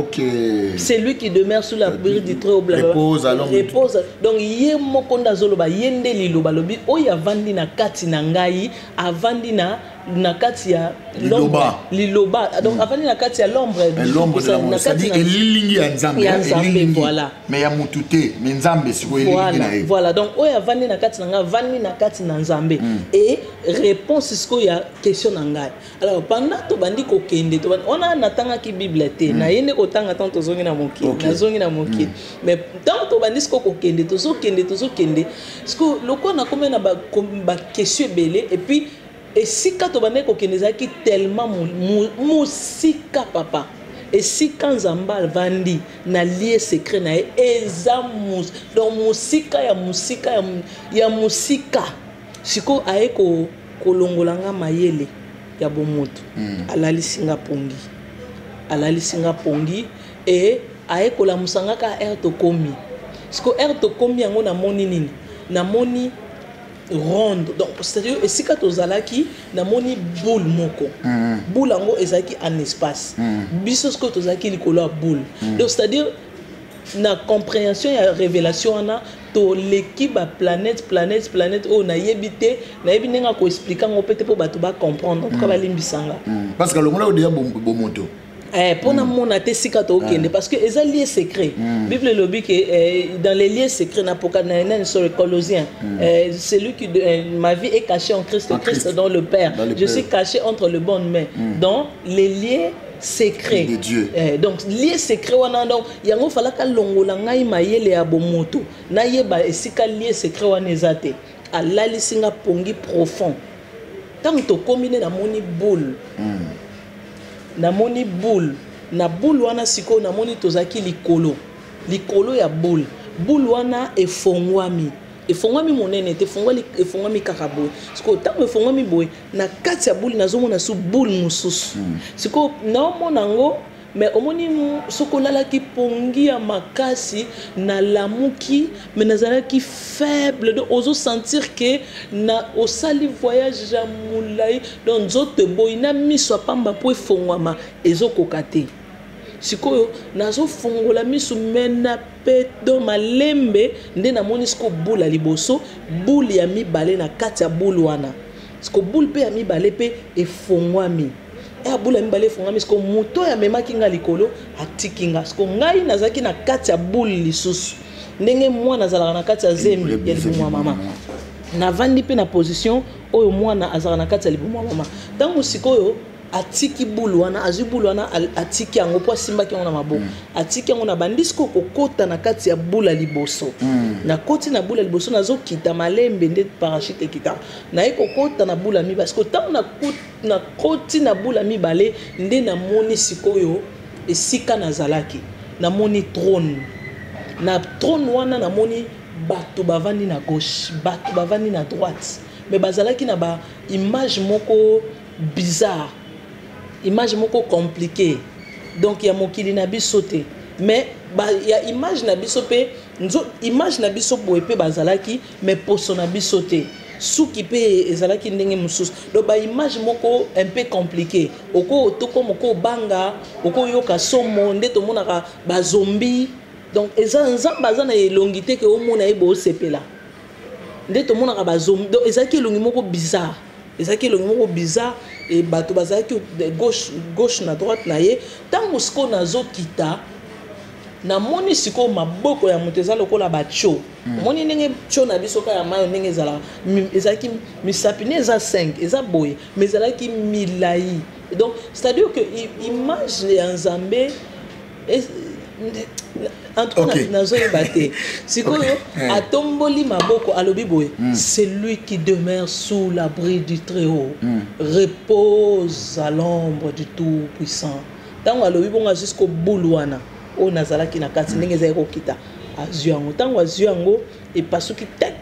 c'est lui qui demeure sous l'abri du Très Haut, blablabla. Repose à l'ombre. Repose. Donc ye moko nde azoloba, ye nde liloba. Alobi oyo avandi na kati na ngai, avandi na kati ya Liloba. l'ombre. Liloba. Donc avandi na kati ya l'ombre. Mais l'ombre de la Na mort, kati c'est-à-dire elilingi ya Nzambe. Ya Hein, Nzambe, elilingi. voilà. Mais ya mutu te, mais Nzambe sikoyo elilingi Voilà, na ye. voilà. Donc oyo avandi na kati na ngai, avandi na kati na Nzambe. Et réponse sikoyo ya question na ngai. Alors pendant tobandi kokende, wana natangaki Bible te, naye nde kotanga ntango tozongi na mokili. Nazongi na mokili, mais ntango tobandi sikoyo kokende, tozokende, tozokende, sikoyo lokola nakomi na baquestion ebele, et puis esika tobandaki kokende ezalaki tellement mosika, papa. Esika Nzambe avandi na lieu secret na ye eza donc mosika ya mosika ya mosika. Sikoyo aye kolongola nga mayele ya bomoto, alalisi nga pongi, alalisi nga pongi e aye kolamusa nga ka heure tokomi. Sikoyo heure tokomi yango, namoni nini? Namoni ronde. Donc c'est-à-dire esika tozalaki, namoni boule moko. Boule yango ezalaki en espace. Biso sikoyo tozalaki likolo ya boule. Donc c'est-à-dire na compréhension ya révélation wana. Toleki baplanète, planète, planète oyo nayebi te, nayebi ndenge akoexpliquer yango mpe te mpo bato bacomprendre. En tout cas, balimbisanga. Parce que longola odeya bomoto. Mpo namona te esika tokende, parce que eza lieu secret. Bible elobi ke dans les lieux secrets, na poka na nani, sur Colossiens, celui qui ma vie est cachée en Christ, En Christ, Christ. dans le Père. Dans le Je Père. suis caché entre le bonnes mains dans les lieux secrets de Dieu. Donc lieu secret wana, donc yango falaka longola ngai mayele ya bomoto, nayeba esika lieu secret wana eza te. Alalisi nga pongi profond. Ntango tokómi nde namoni boule, namoni boule. Na boule wana sikoyo namoni tozalaki likolo, likolo ya boule. Boule wana efongwami, efongwami monene te, efongwami kaka boye. Sikoyo ntango efongwami boye, na kati ya boule nazomona su boule mosusu. Sikoyo naomona yango, mais omoni soki olalaki pongi ya makasi, nalamuki, mais nazalaki faible. Donc ozosentir ke na osali voyage ya molai, donc nzoto eboyi na miso ya pamba mpo efongwama, ezokoka te. Sikoyo nazofongola miso me na peto malembe, nde namoni sikoyo boule ya liboso, boule ya mibale. Na kati ya boule wana sikoyo, boule mpe ya mibale mpe efongwami. Ya boule ya mibale efongwami. Sikoyo moto oyo amemaki nga likolo atiki nga. Sikoyo ngai nazalaki na kati ya boule lisusu, ndenge mwana azalaka na kati ya zemi ya libumu ya mama. Navandi mpe na position oyo mwana azalaka na kati ya libumu ya mama. Ntango sikoyo atiki boule wana, azwi boule wana, atiki yango mpo asimbaki yango na maboko, atiki yango na bandi sikoyo kokota na kati ya boule ya liboso. Nakoti na boule ya liboso, nazokita malembe nde parachute ekitaka. Naye kokota na boule ya mibale. Sikoyo ntango nakoti na boule ya mibale, nde namoni sikoyo esika nazalaki. Namoni trône. Na trône wana namoni bato bavandi na gauche, bato bavandi na droite, mais bazalaki na ba image moko bizarre, image moko compliqué, donc ya mokili na biso te, mais ya image na biso mpe image na biso boye mpe bazalaki, mais poso na biso te, suki mpe ezalaki ndenge mosusu. Donc baimage moko un peu compliqué, oko tokoma, oko obanga, okoyoka somo nde tomonaka bazombi. Donc eza Nzambe aza na elongi te ke omona ye boosepela nde tomonaka bazombi. Donc ezalaki elongi moko bizarre, ezalaki elongi moko bizarre. E bato bazalaki gauche, gauche na droite na ye. Ntango sikoyo nazokita, namoni sikoyo maboko ya moto eza lokola batio. Omoni ndenge tio na biso kaka ya mayo ndenge ezalaka, ezalaki misapi ne eza 5, eza boye, mais ezalaki milai. Donc c'est à dire que image ya Nzambe en tout cas, nazoyeba te. Sikoyo atomboli maboko, alobi boye: "Celui qui demeure sous l'abri du Très-Haut repose à l'ombre du Tout Puissant." Ntango alobi bongo, azwi siko boule wana oyo nazalaki na kati, ndenge ezalaki kokita, azwi yango. Ntango azwi yango, epasuki te,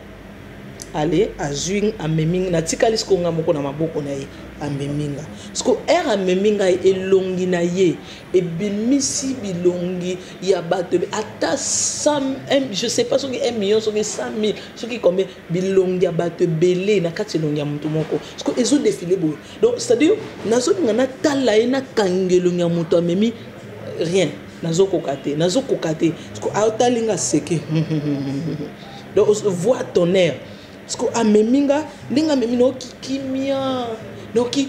ale azwi, amemi. Natikali sikoyo nga moko na maboko na ye. Amemi nga siko ere amemi ngai, elongi na ye ebimisi bilongi ya bato ata 100, je sais pas soki 1 million, soki 100 000, soki combien, bilongi ya bato ebele na kati elongi ya moto moko. Siko ezodéfiler boye. Donc c'est à dire nazolinga natala ye, nakanga elongi ya moto amemi, rien, nazokoka te, nazokoka te. Siko aotali nga seke, donc voix tonnerre. Siko amemi nga, ndenge amemi, naoki kimia, naoki,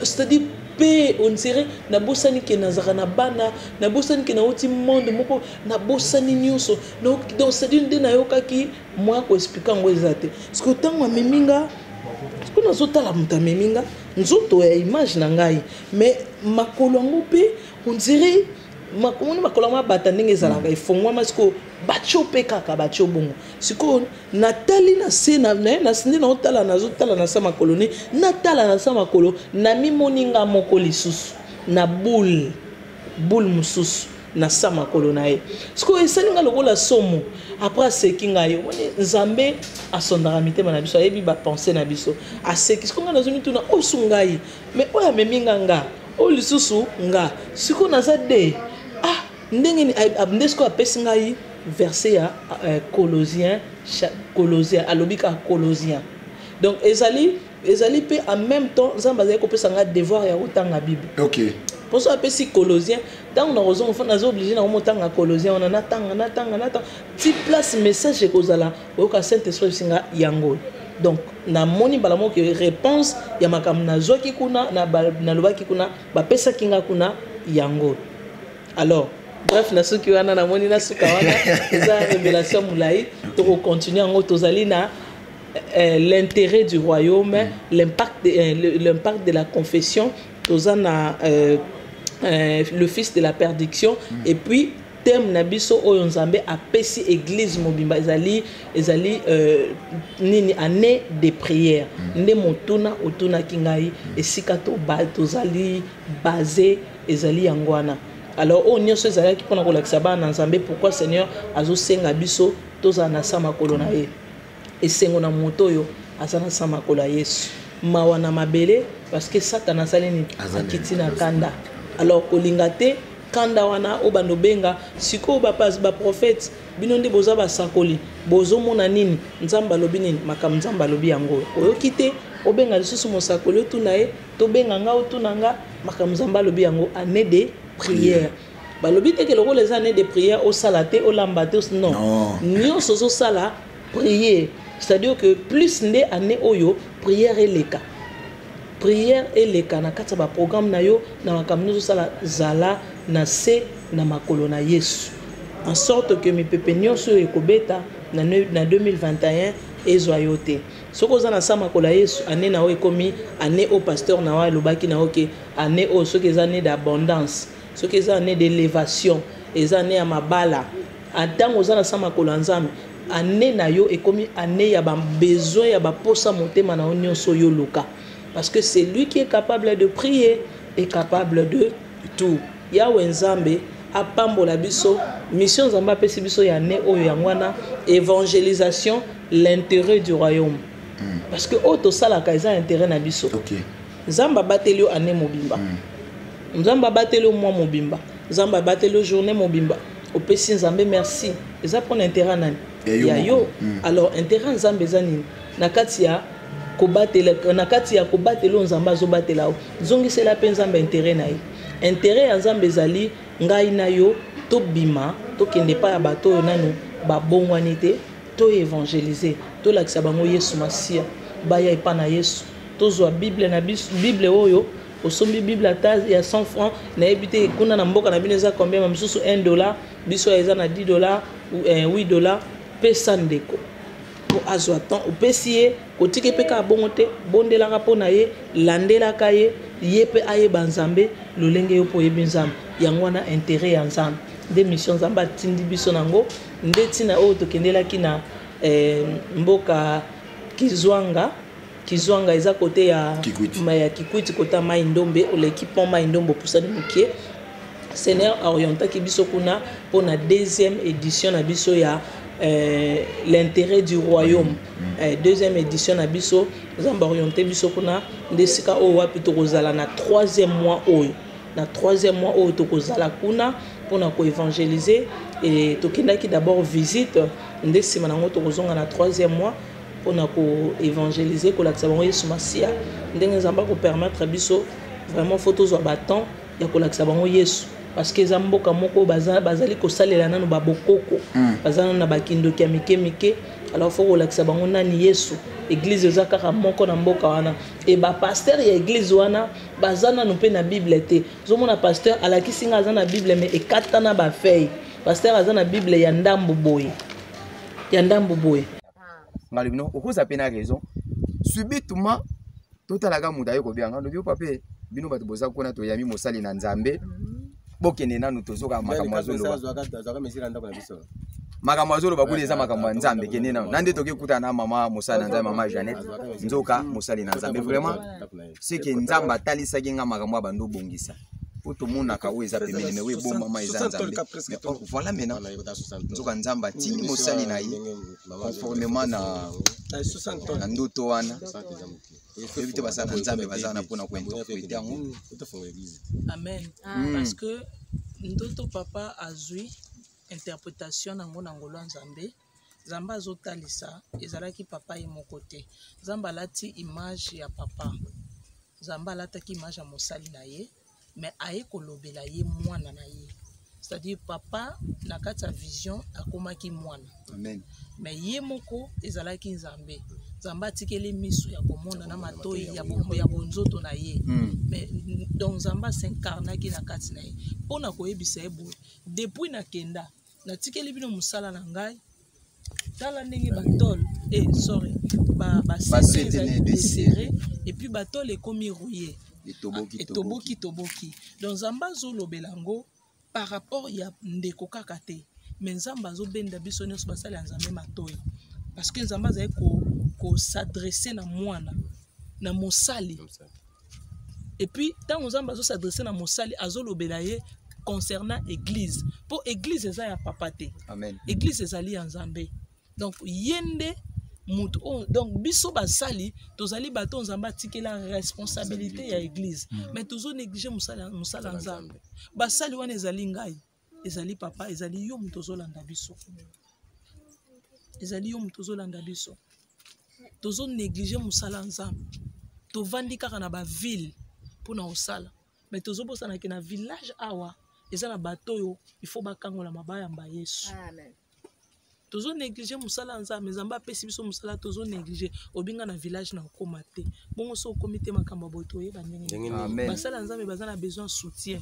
c'est-à-dire mpe on dirait nabosani ke nazalaka na bana, nabosani ke nauti monde moko, nabosani nyonso. Donc c'est-à-dire nde nayokaki mwa koexpliquer yango eza te. Parce que ntango amemi nga siko, nazotala moto amemi nga, nzoto ya image na ngai, mais makolo yango mpe on dirait omoni makolo yango abata ndenge ezalaka efongwama. Sikoyo batio mpe kaka batio bongo. Sikoyo natali na se nde naotala, nazotala na se makolo, ne natala na se makolo, namimoni nga moko lisusu na boule, boule mosusu na sa makolo na ye. Sikoyo esali nga lokola somo. Après aseki ngai. Omoni, Nzambe asondaka mitema na biso, ayebi bapensées na biso. Aseki. Sikoyo ngai nazomituna osu ngai, mais oyo amemi nga, nga oyo lisusu nga sikoyo naza de ah ndenge nde sikoyo apesi ngai verset ya Colossien, Colossien, alobi kaka Colossien. Donc ezali ezali mpe en même temps Nzambe azali kopesa nga devoir ya kotanga Bible. Mposo apesi Colossien, ntango nakozonga fo naza oblige nango motanga Colossien wana, natanga natanga natanga ti place message ekozala, oyoka Saint Esprit esinga yango. Donc namoni mbala moko ke réponse ya makambo nazwaki kuna, nalobaki kuna, bapesaki nga kuna yango. Alors bref, nasuki wana, namoni nasuka wana, eza révélation molai, tokocontinue yango. Tozali na l'intérêt du royaume, l'impact de la confession, toza na le fils de la perdition, et puis thème na biso oyo Nzambe apesi église mobimba ezali nini? Année de prière. Nde motuna otunaki ngai, esika tozali basé ezali yango wana. Alors oyo nyonso ezalaki mpona kolakisa bana na Nzambe pourquoi Seigneur azosenga biso tozala na sa makolo na ye. Esengo na moto oyo aza na sa makolo ya Yesu, mawa na mabele, parce que Satana asali nini? Akiti na kanda. Alors kolinga te kanda wana oyo bando obenga sikoyo baprophète, bino nde boza basakoli, bozomona nini? Nzambe alobi nini? Makambo Nzambe alobi yango oyo. Oyoki te, obenga lisusu mosakoli, otuna ye, tobenga nga, otuna nga. Makambo Nzambe alobi yango, année de prière. Balobi te ke lokola eza année de prière, osala te, olamba te, non. Nyonso ozosala, prier. C'est-à-dire que plus nde année oyo prière eleka, prière eleka na kati ya baprogramme na yo, na makambo nyonso osala, zala na se na makolo na Yesu, en sorte que mipepe nyonso oyo ekobeta na 2021 ezwa yo te. Soki oza na sa makolo ya Yesu, année na oyo ekomi année oyo pasteur na yo alobaki na yo ke année oyo, soki eza année d'abondance, soki eza année d'élévation, eza année ya mabala, ntango oza na sa makolo ya Nzambe, année na yo ekomi année ya babesoin, ya baposa motema na yo nyonso oyo oluka, parce que c'est lui qui est capable de prier, est capable de tout. Yawe Nzambe apambola biso. Mission Nzambe apesi biso ya année oyo yango wana: évangélisation, l'intérêt du royaume, parce que oyo tosalaka eza intérêt na biso. Nzambe abateli yo année mobimba, Nzambe abateli yo mwa mobimba, Nzambe abateli yo journée mobimba, opesi Nzambe merci, eza mpona intérêt nani? Ya yo. Alors intérêt Nzambe eza nini na kati ya kobatela, na kati ya kobatela oyo Nzambe azobatela yo? Zongisela mpe Nzambe intérêt na ye. Intérêt ya Nzambe ezali ngai na yo tobima, tokende epai ya bato oyo nanu babongwani te, toévangéliser, tolakisa bango Yesu Masiya, baya epai na Yesu. Tozwa Bible na biso, Bible oyo osombi, Bible ata ya 100 francs, nayebi te kuna na mboka na bino eza combien, ma mosusu 1 dollar, biso eza na 10 dollar, 8 dollar. Pesa ndeko po azwa temps. Opesi ye, kotika mpe kaka bongo te, bondelaka mpo na ye, landelaka ye, ye mpe ayeba Nzambe lolenge yo mpo oyebi Nzambe. Yango wana intérêt ya Nzambe. Nde mission Nzambe atindi biso nango. Nde ntina oyo tokendelaki na mboka Kizwanga. Kizwanga eza kote ya Kikwiti. Ya Kikwiti, kota Mai Ndombe, oleki pont Mai Ndombe, opusani mokie. Seigneur aorientaki biso kuna mpona deuxième édition na biso ya l'intérêt du royaume. Deuxième édition na biso, Nzambe orienté biso kuna. Nde esika oyo wapi tokozala na troisième mois oyo. Na troisième mois oyo tokozala kuna mpona koévangéliser. E tokendaki d'abord visite, nde nsima nango tokozonga na troisième mois mpona koévangéliser, kolakisa bango Yesu Masiya. Ndenge Nzambe akopermettre biso, vraiment faut tozwa batemps ya kolakisa bango Yesu, parce que eza mboka moko bazali kosalela nano babokoko, baza nano na bakindoki ya mike mike. Alors faut kolakisa bango nani Yesu. Église eza kaka moko na mboka wana, e bapasteur ya église wana baza nano mpe na Bible te. Ozomona pasteur alakisi nga, aza na Bible mais ekata na bafeuille. Pasteur aza na Bible ya ndambu boye, ya ndambu boye. Nga lobi no, okoza mpe na raison. Subitement totalaka moto aye kobenga, lobi opa mpe bino bato boza kuna, toyambi mosali na Nzambe, bokende nanu, tozoka makambo azoloba. Makambo azoloba kuna eza makambo ya Nzambe, kende nanu. Na nde tokekutana na mama mosali na Nzambe, mama Jeannette. Nzoka mosali na Nzambe vraiment, seke Nzambe atalisaki nga makambo ya bando obongisa po tomonaka oyo eza pembeni, mais oyo ebombama eza Nzambe. Mais or voilà, maintenant nzoka Nzambe atindi mosali na ye conformément na ndoto wana. Oyebi te, basala na Nzambe baza wana mpona kointerpréter yango. Amen. Parce que ndoto papa azwi interprétation nango na ngolo ya Nzambe. Nzambe azotalisa ezalaki papa ye moko te. Nzambe alati image ya papa. Nzambe alataki image ya mosali na ye, mais aye kolobela ye mwana na ye. C'est-à-dire papa na kati ya vision akomaki mwana. Amen. Mais ye moko ezalaki Nzambe. Nzambe atikeli miso ya komona na matoi ya ya bonzoto na ye. Mais donc Nzambe s'incarnaki na kati na ye mpo na koyebisa ye boye, depuis nakenda natikeli bino mosala na ngai, tala ndenge batole eh, sorry, basete ezali desserré et puis batole ekomi rouillé, etoboki. Etoboki toboki. Donc Nzambe azolobela yango par rapport ya ndeko kaka te, mais Nzambe azobenda biso nyonso basali ya Nzambe matoi, parce que Nzambe azali kos'adresser na mwana na mosali. Et puis ntango Nzambe azos'adresser na mosali, azolobela ye concernant église, mpo église eza ya papa te. Amen. Église ezali ya Nzambe. Donc ye nde moto oyo, donc biso basali tozali bato oyo Nzambe atikela responsabilité ya église, mais tozo néglige mosala, mosala ya Nzambe. Basali wana ezali ngai, ezali papa, ezali yo moto ozolanda biso, ezali yo moto ozolanda biso. Tozo néglige mosala ya Nzambe. Tovandi kaka na baville mpona kosala, mais tozobosanaki na village awa eza na bato oyo il faut bakangola, bayamba Yesu. Amen. Tozo néglige mosala ya Nzambe. Nzambe apesi biso mosala, tozo néglige. Obinga na village na okóma te, bongo so okomi te, makambo ya boye toyeba ndenge nini. Amen. Basala ya Nzambe baza na besoin soutien.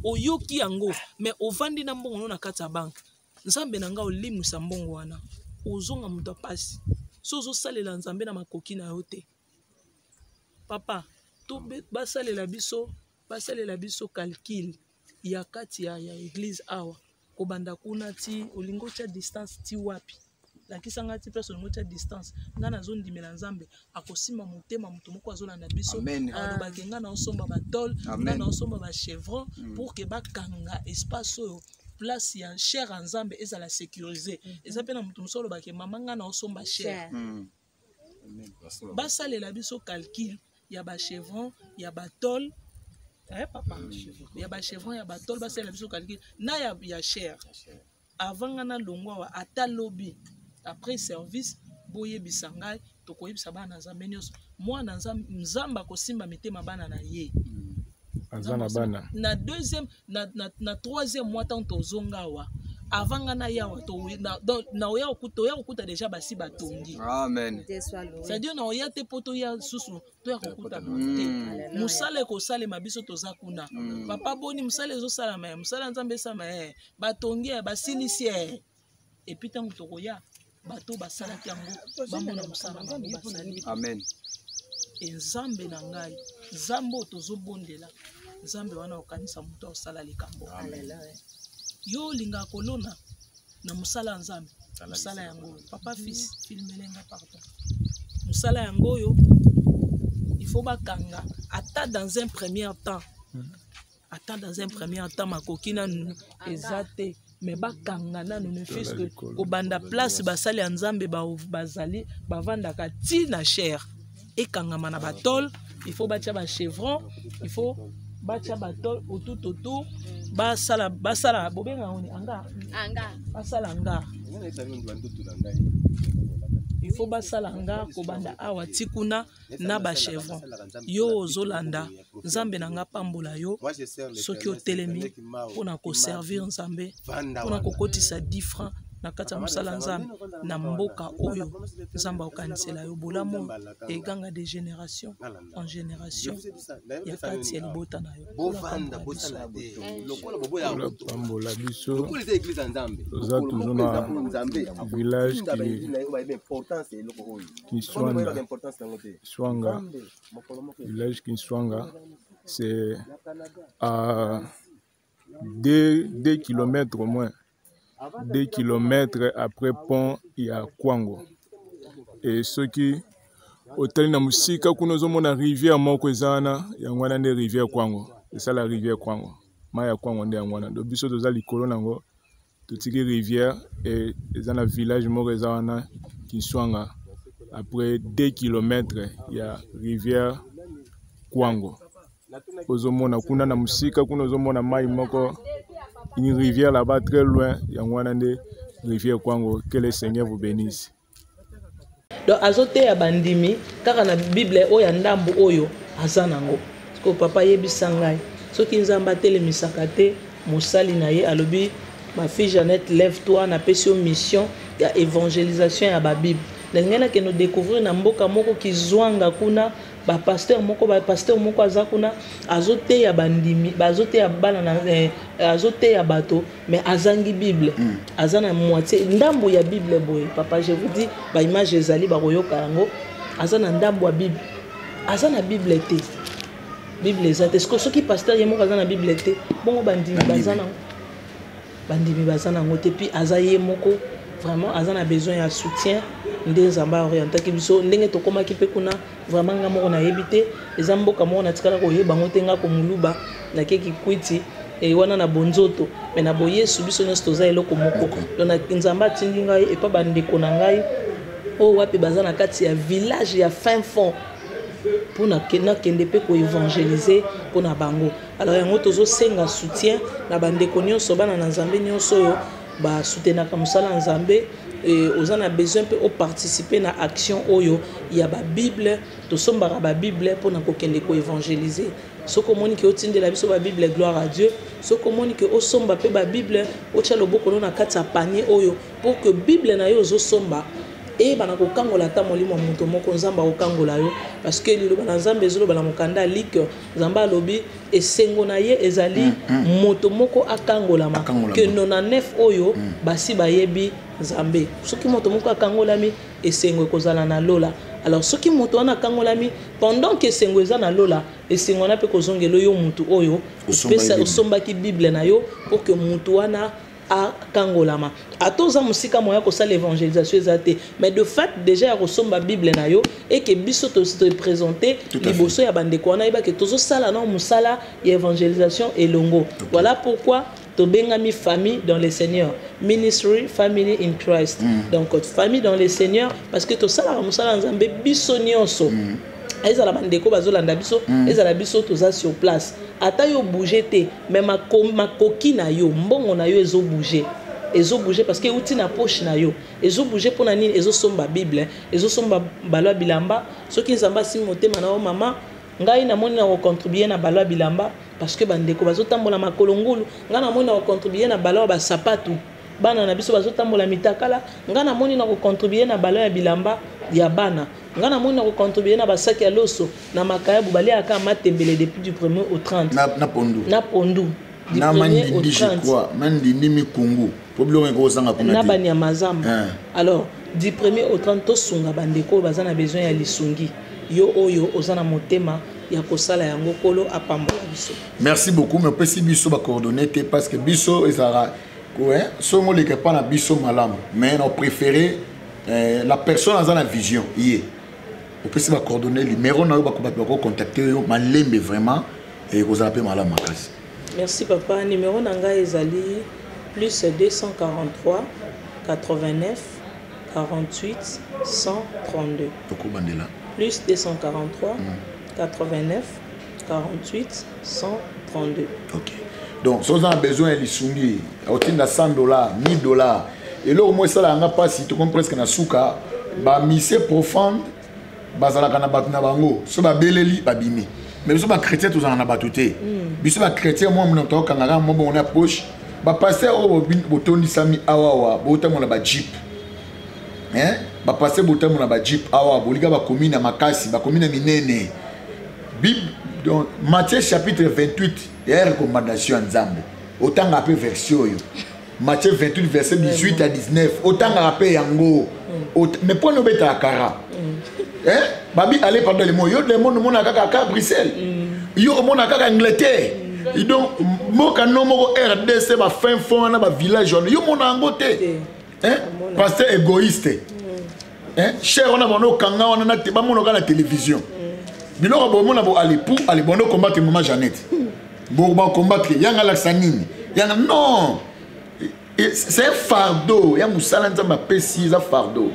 Oyoki yango, mais ovandi na mbongo no na kati ya banke. Nzambe na ngai olimwisa mbongo wana, ozonga moto apasi so ozosalela Nzambe na makoki na yo te. Papa, to basalela biso, basalela biso calcul ya kati ya église awa, kobanda kuna ti olingi otya distance ti wapi. Lakisa ngai ti place olingi otya distance. Ngai nazondimela Nzambe akosimba motema moto moko azolanda biso. Amen. Alobaki ngai naosomba batole, ngai Amen. naosomba bachevron pour que bakanga espace oyo, place ya chaire ya Nzambe ezala sécurisé. Eza mpe na moto mosusu alobaki: mama, ngai naosomba chaire. Basalela biso calcul ya bachevron, ya batole, eh, papa, ya bachevron, ya batole. Basalela biso calcul na ya chaire avant nga nalongwa awa. Ata lobi après service, boyebisa ngai, tokoyebisa bana na Nzambe nyonso. Mwana Nzambe, Nzambe akosimba mitema bana na ye. Aza na bana. Na deuxième, na troisième mois, ntango tozonga awa, avant nga na yawa, donc na oya toya kokuta déjà basi batongi. Amen. Dieu soit loué. C'est-à-dire na oya te mpo toya susu, toya kokuta te. Mosala ekosalema, biso toza kuna. Papa, boni mosala ezosalama? Ya mosala ya Nzambe esalama, batongi, ya basilisi, et puis ntango tokoya, bato basalaki yango bamona mosala bango basali. Amen. E Nzambe na ngai, Nzambe oyo tozobondela, Nzambe wana okanisa moto osala likambo. Yo olingaka kolona na mosala ya Nzambe. Mosala yango oyo, papa fils, filmelenga, pardon. Mosala yango oyo, il faut bakanga ata dans un premier temps, ata dans un premier temps. Makoki nanu eza te, mais bakanga nanu, ne fût-ce que kobanda place basali ya Nzambe bazali bavandaka ti na chaire, ekangama na batole. Il faut batia bachevron, il faut batia batole autour autour, basala, basala, bobenga yango ni hangar. Hangar. Basala hangar. Il faut basala hangar kobanda awa ti kuna na bachevron. Yo ozolanda, Nzambe na nga pambola yo soki otelemi mpona koservir Nzambe, mpona kokotisa 10 francs na kati ya mosala Nzambe na mboka oyo. Nzambe akokanisela yo bolamu eganga de génération en génération ya kati ya libota na yo. Bovanda, bosala te lokola boboya. Pambola biso. Lokola eza église ya Nzambe. Toza toujours na village Kinswanga, Swanga, village Kinswanga, c'est à 2 km au moins, 2 km après pont ya Kwango. Et soki otali na mosika kuna, ozomona rivière moko eza wana. Yango wana nde rivière Kwango. Esala rivière Kwango, mai ya Kwango nde yango wana. Donc biso toza likolo nango, totiki rivière e eza na village moko eza wana, Kinswanga, après 2 km ya rivière Kwango. Ozomona kuna na mosika kuna, ozomona mai moko, une rivière là-bas très loin. Yango wana nde Rivière Kwango. Que le Seigneur vous bénisse. Donc azoteya bandimi kaka na Bible oyo ya ndambu oyo aza nango. Sikoyo papa yebisa ngai soki Nzambe atelemisaka te mosali na ye alobi ma fille Jeannette lève toi napesi yo mission ya évangélisation ya ba Bible. Nalingai nakende découvrir na mboka moko kizwanga kuna ba pasteur moko ba pasteur moko aza kuna azoteya bandimi bazoteya bana na eh, azoteya bato mais azangi bible mm. aza na moitié ndambo ya bible boye papa je vous dis ba image ezali bakoyoka yango aza na ndambo ya bible aza na bible te bible eza te sikoyo soki pasteur ye moko aza na bible te bongo bandimi baza nango bandimi baza nango te puis aza ye moko vraiment aza na besoin ya soutien nde nzambe aorientaki biso ndenge tokomaki mpe kuna vraiment nga moko nayebi te eza mboka moko natikala koyeba yango te nga komuluba nake kikwiti e wana na bonzoto me na boyesu biso nyonso toza eloko moko donc nzambe atindi ngai epa bandeko na ngai oyo wapi baza na kati ya village ya fin fond mpo nakende mpe koevangelize mpo na bango alors yango tozosenga soutien na bandeko nyonso bana na nzambe nyonso oyo basoutenaka mosala ya nzambe e, oza na besoin mpe oparticipe na action oyo ya babible tosombaka babible mpo na kokende koevangelize soki omoni ke otindela biso babible gloire à dieu soki omoni ke osomba mpe babible otya loboko no na kati ya panier oyo pour que bible na yo ozosomba eyebana kokangola ata molimo ya moto moko nzambe akokangola yo parce que liloba na nzambe ezoloba na mokanda ya like nzambe alobi esengo na ye ezali mm, mm. moto moko akangolama ke 99 oyo mm. basi bayebi nzambe soki moto moko akangolami esengo ekozala na lola alors soki moto wana akangolami pendant ke esengo eza na lola esengo wana mpe kozongela yo motu oyo osombaki bible na yo pour que motu wana akangolama ata oza mosika moya kosala évangélisation eza te mais de fait déjà ya kosomba bible na yo eke biso topresente liboso ya bandeko wana yebake tozosala nao mosala ya évangélisation elongo okay. Voilà pourquoi tobengami famille dans le seigneur, ministry family in Christ. Donc famille dans le seigneur parce que tosalaka mosala ya nzambe biso nyonso. Ezala bandeko bazolanda biso, ezala biso toza sur place, ata yo bouge te mais makoki na yo, mbongo na yo ezobouge, ezobouge parce que euti na poche na yo, ezobouge mpona nini? Ezosomba bible, ezosomba balo ya bilamba. Soki nzambe asimbi motema na yo, mama ngai namoni na kocontribue na balo ya bilamba parce que bandeko bazotambola makolo ngulu, ngai namoni na kocontribue na balo ya basapatu, bana na biso bazotambola mitakala, ngai namoni na kocontribue na balo ya bilamba ya bana, ngai namoni na kocontribue na basaki ya loso na makayabu baliaka matembele depuis du premier au 30 na pondu, na pondu du na premier au mandindi je 30 crois mandindi mikungu po biloko ekozanga kuna na te. Banyama zamba. Alors du premier au 30 tosunga bandeko oyo baza na besoin ya lisungi. Yo oyo oza na motema ya kosala yango, kolo apambola biso. Merci beaucoup, mais opesi biso bacoordonné te parce que biso ezalaka songo oleka epa na biso malamu, mais na préféré la personne aza na vision ye opesi bacoordonné numéro na yo, bato bakocontacte yo malembe vraiment ekozala mpe malamu makasi. Merci papa, numéro na ngai ezali plus 243 89 48 132. Tokobandela. Plus 243 89 48 132. Ok, donc soki oza na besoin ya lisungi, otinda 100 $, 1000 $. Eloko moko esalaka nga mpasi, tokomi presque na suka, bamisie profonde bazalaka na bato na bango, so babeleli babimi, mais biso bachrétien tozalaka na bato te. Biso bachrétien mwa mona tokangaka mwa bongo na poche. Bapaster oyo botondisami awawa, botambola bajeep, hein? Bapaster botambola bajeep awa, bolika bakomi na makasi, bakomi na minene. Bible, donc Matthieu chapitre 28 ya recommandation ya nzambe, otangaka mpe version oyo Matthieu 28 verset 18 à 19, otangaka mpe yango. Mais mpo nini obetaka kara, hein? Babi aller pendant le mois yo le monde omona kaka ka Bruxelles, yo omona kaka Angleterre, donc mboka no moko RDC, bafin fond wana, bavillage wana, yo mona yango te, hein? Pasteur égoïste, hein? Cher wana bano okanga wana na te bamona kaka na télévision biloko bomona bo ale pour ale bondo combattre mama Jeannette, bo ba combattre yanga alakisa nini yanga. Non, c'est un fardeau ya mosala nzambe apesi, eza fardeau,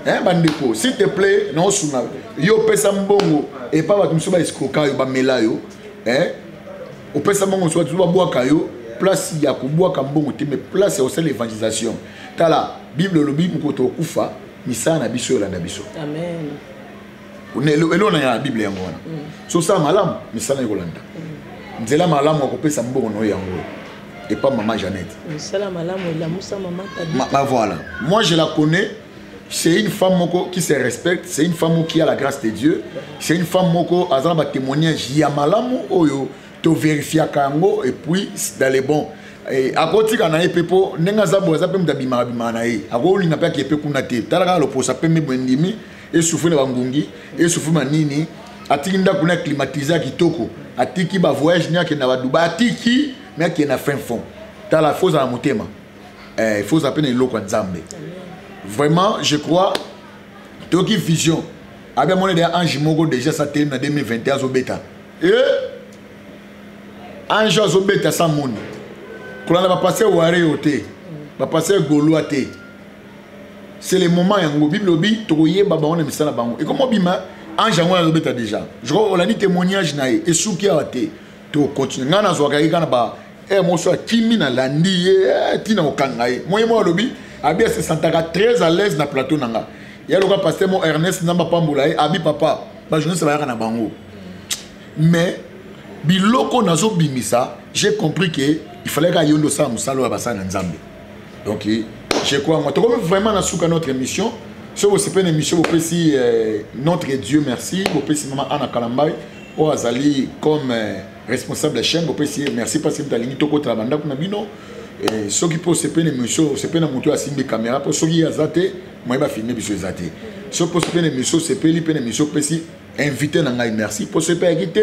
hein? Bandeko, s'il te plaît, naosunga yo, opesa mbongo epa bato mosusu baescroka yo, bamela yo, hein? Opesa mbongo mosusu, bato mosusu babwaka yo. Place ya kobwaka mbongo te, mais place ya kosala évangélisation. Tala, Bible elobi mokolo tokokufa, misala na biso elanda biso. Amen. Eloko na ya Bible yango wana. So osala malamu, misala ekolanda. Nzela malamu ya kopesa mbongo na yo yango oyo epa mama Jeannette. Misala malamu elamusa mama Tabitha. Bah voilà. Moi je la connais. C'est une femme moko qui se respecte, c'est une femme qui a la grâce de Dieu, c'est une femme moko aza na ba témoignage ya malamu oyo to vérifiaka yango et puis dans les bons. Eh, akotika na ye mpe mpo ndenge aza boye, aza mpe moto abimaka bimaka na ye, akolinga mpe ake mpe kuna te. Tala kaka loposa pembe boye, ndimi esufri na bangungi, esufri manini, atiki ndako na climatise ya kitoko, atiki ba voyage ni akende na ba Dubai, atiki me akende na fin fond. Tala, fo ozala motema, eh, fo ozala mpe na eloko ya Nzambe. Vraiment, je crois toyoki vision abi amoni deya ange moko déjà sa telemi na 2021 azobeta. E ange azobeta sa moni kolanda bapaster wareo te, bapaster gaulois te. C'est le moment yango Bible obi tokoyeba bango na misala bango. Ekoma obima ange yango azobeta déjà. Je crois olandi témoignage na ye esuki awa te, tokontinue. Ngai nazwaka ye kaka na ba ere moso akimi, nalandi ye ntina kokanga ye. Moye moko alobi abi ase sentaka très à l'aise na plateau na nga ya loka pasteur mo Ernest, Nzambe apambola ye. Abi papa, bajournaliste bayaka na bango, mais biloko nazobimisa, j'ai compris que il fallait kaka yo nde osala mosala oyo basala na Nzambe. Donc je crois moi tokomi vraiment na suka notre émission. Soki bosepeli na émission, bopesi notre Dieu merci, bopesi mama Anna Kalambai oyo azali comme responsable ya chaîne, bopesi ye merci parce que moto alingi tokotala bandako na bino. Soki mpo osepeli na émission, osepeli na moto oyo asimbi caméra, mpo soki ye aza te, moye bafilme biso eza te. Soki mpo osepeli na émission, osepeli mpe na émission, opesi invité na ngai merci, mpo soki mpe ayaki te,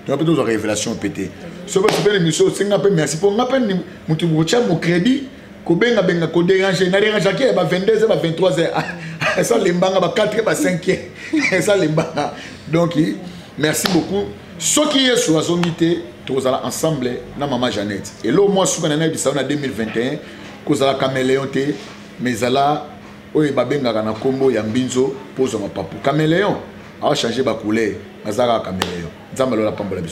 toza mpe tozwa révélation mpe te. Soki osepeli na émission, osenga mpe merci, mpo nga mpe moto kotya mo crédit kobengabenga koderange na derangeaki ya ba 22 ba 23 heures, eza lembanga ba 4 ba 5, eza lembanga. Donc merci beaucoup. Soki Yesu azongi te, tokozala ensemble na mama Jeannette. Eloko mwa suka na nayebisa yo na 2021, kozala caméléon te, mais ezala oyo babengaka na nkombo ya mbinzo mpo ozwa mapapu. Caméléon aochange bacouleur, aza kaka caméléon. Nzambe alola pambola biso.